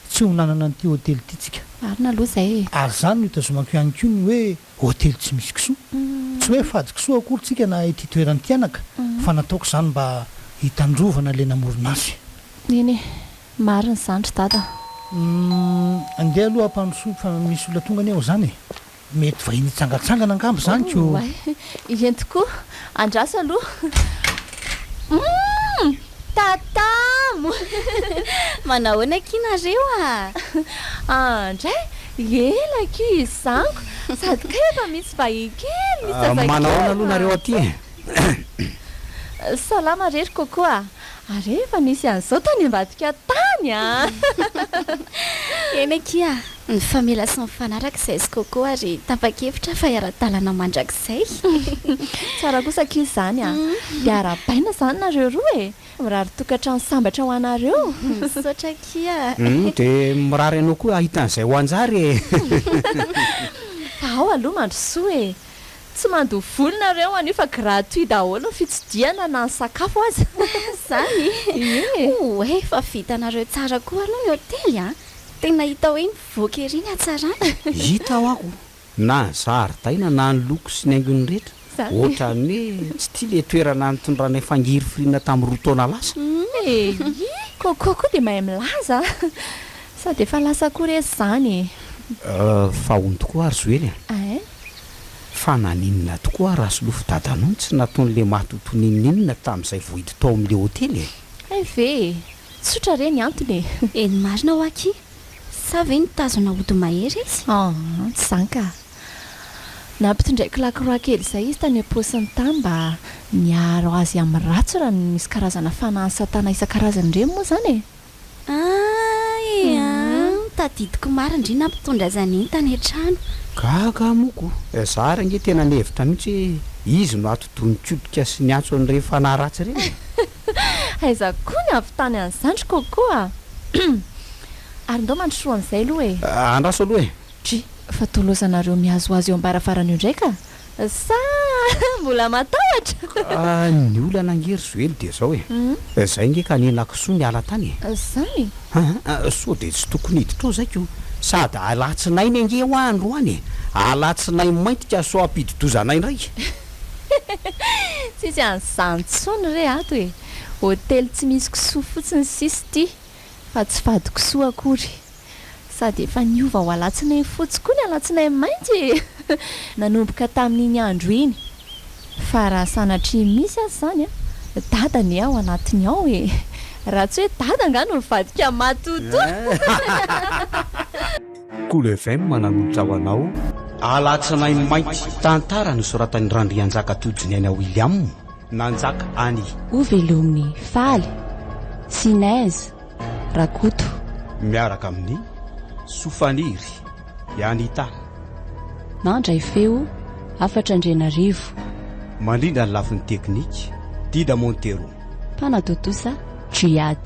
tsy ho nanana an'ity hotely ity tsika. Marina aloha izay e! Ary izany no itazomako ihany koa ny hoe hotely tsy misy kisoa. Tsy hoe fady kisoa akory tsika na ity toerana ity anaka, fa nataoko izany mba hitandrovana ilay namorona azy. Eny e! Marina izany ry dada a! Humm, andeha aloha hampandrosoa fa misy olona tonga anie ao izany e! Mety vahiny hitsangantsangana angamba izany ko! Oay, eny tokoa! Andraso aloha! Humm! Tatamo! Manahoana akia nareo a! Andray! Ela akia izany ko! Sady kay efa misy vahiny kely, misy zazakely! Manahoana aloha nareo aty e! Salama re ry Coco a! Ary efa nisy an'izao tany ambadika tany a! Eny akia, nifamela sy nifanaraka izahay sy Coco ary tapa-kevitra fa hiara-dalana mandrakizay. Tsara kosa akia izany a! Dia arahabaina izany nareo roa e! Mirary tokantrano sambatra ho anareo. Misaotra akia. Dia mirary anao koa hahita an'izay ho anjara e! Fa ao aloha mandrosoa e! Tsy mandoa vola nareo anio fa gratuit daholo ny fitsidihana na ny sakafo aza. Zany? Ie. Oay fa vitanareo tsara koa aloha ny hotely a! Tena hita hoe mivoaka ery ny hatsarana. Hita ho ako, na ny zaridaina na ny loko sy ny haingony rehetra, Zany. ohatran'ny hoe tsy ity le toerana nitondranay fangirifiriana tamin'ny roa taona lasa. Eii! Coco koa dia mahay milaza a! Sady efa lasa koa re izany e! Fa hono tokoa ary Zoely a! Ein? Fa naninona tokoa Rasolofo dadanao no tsy nataon'le matotoa n'inon'inona tamin'izay vohidy tao amin'le hotely e? Hay ve e! Tsotra re ny antony e! Eny marina hoa akia! Sa ve nitazona ody mahery izy? Aa, tsy izany ka! Nampitondraiko lakroa kely izay izy tany am-paosiny tany mba niaro azy amin'ny ratsy raha nisy karazana fanahin'i satana isan-karazany ireny moa izany e! Ay an! Tadidiko marina ndry nampitondra azy an'iny tany an-trano. Gaga aho moa ko! Za ary ange tena nihevitra mihitsy hoe izy no atidoha nikotrika sy niantso an'ireny fanahy ratsy ireny e! Aiza koa ny hahavitany an'izany ry Coco a! Ary ndao mandrosoa amin'izay aloha e! Andraso aloha e! Dry, fa toa lozanareo mihazohazo eo am-baravarana eo indray ka! Sa mbola matahotra? Ka ny olana ange ry Zoely dia izao e! Zay ange ka nihena kisoa niala tany e! Zany? Aa sao dia tsy tokony hiditra ao zay ko! Sady alatsinainy ange hoa androany e! Alatsinainy mainty ka sao hampidi-doza anay indray! Tsisy an'izany intsony re ato e! Hotely tsy misy kisoa fotsiny sisa ity fa tsy fady kisoa akory! Sady efa niova ho alatsinainy fotsy koa ny alatsinainy mainty e! Nanomboka tamin'iny andro iny. Fa raha sanatria misy aza izany an, Dada anie ao anatiny ao e! Raha tsy hoe Dada angaha no nivadika matotoa! Kolo FM nanolotra ho anao Alatsinainy Mainty, tantara nosoratan'i Randrianjaka Tojoniaina William, nanjaka any. Ho velomin'i Faly, Sinèse, Rakoto. Miaraka amin'i Sofaniry, i Anita. Nandray feo, Hafatra Andrianarivo. Mandrindra ny lafiny teknika, Dida Montero. Mpanatontosa, Djihad.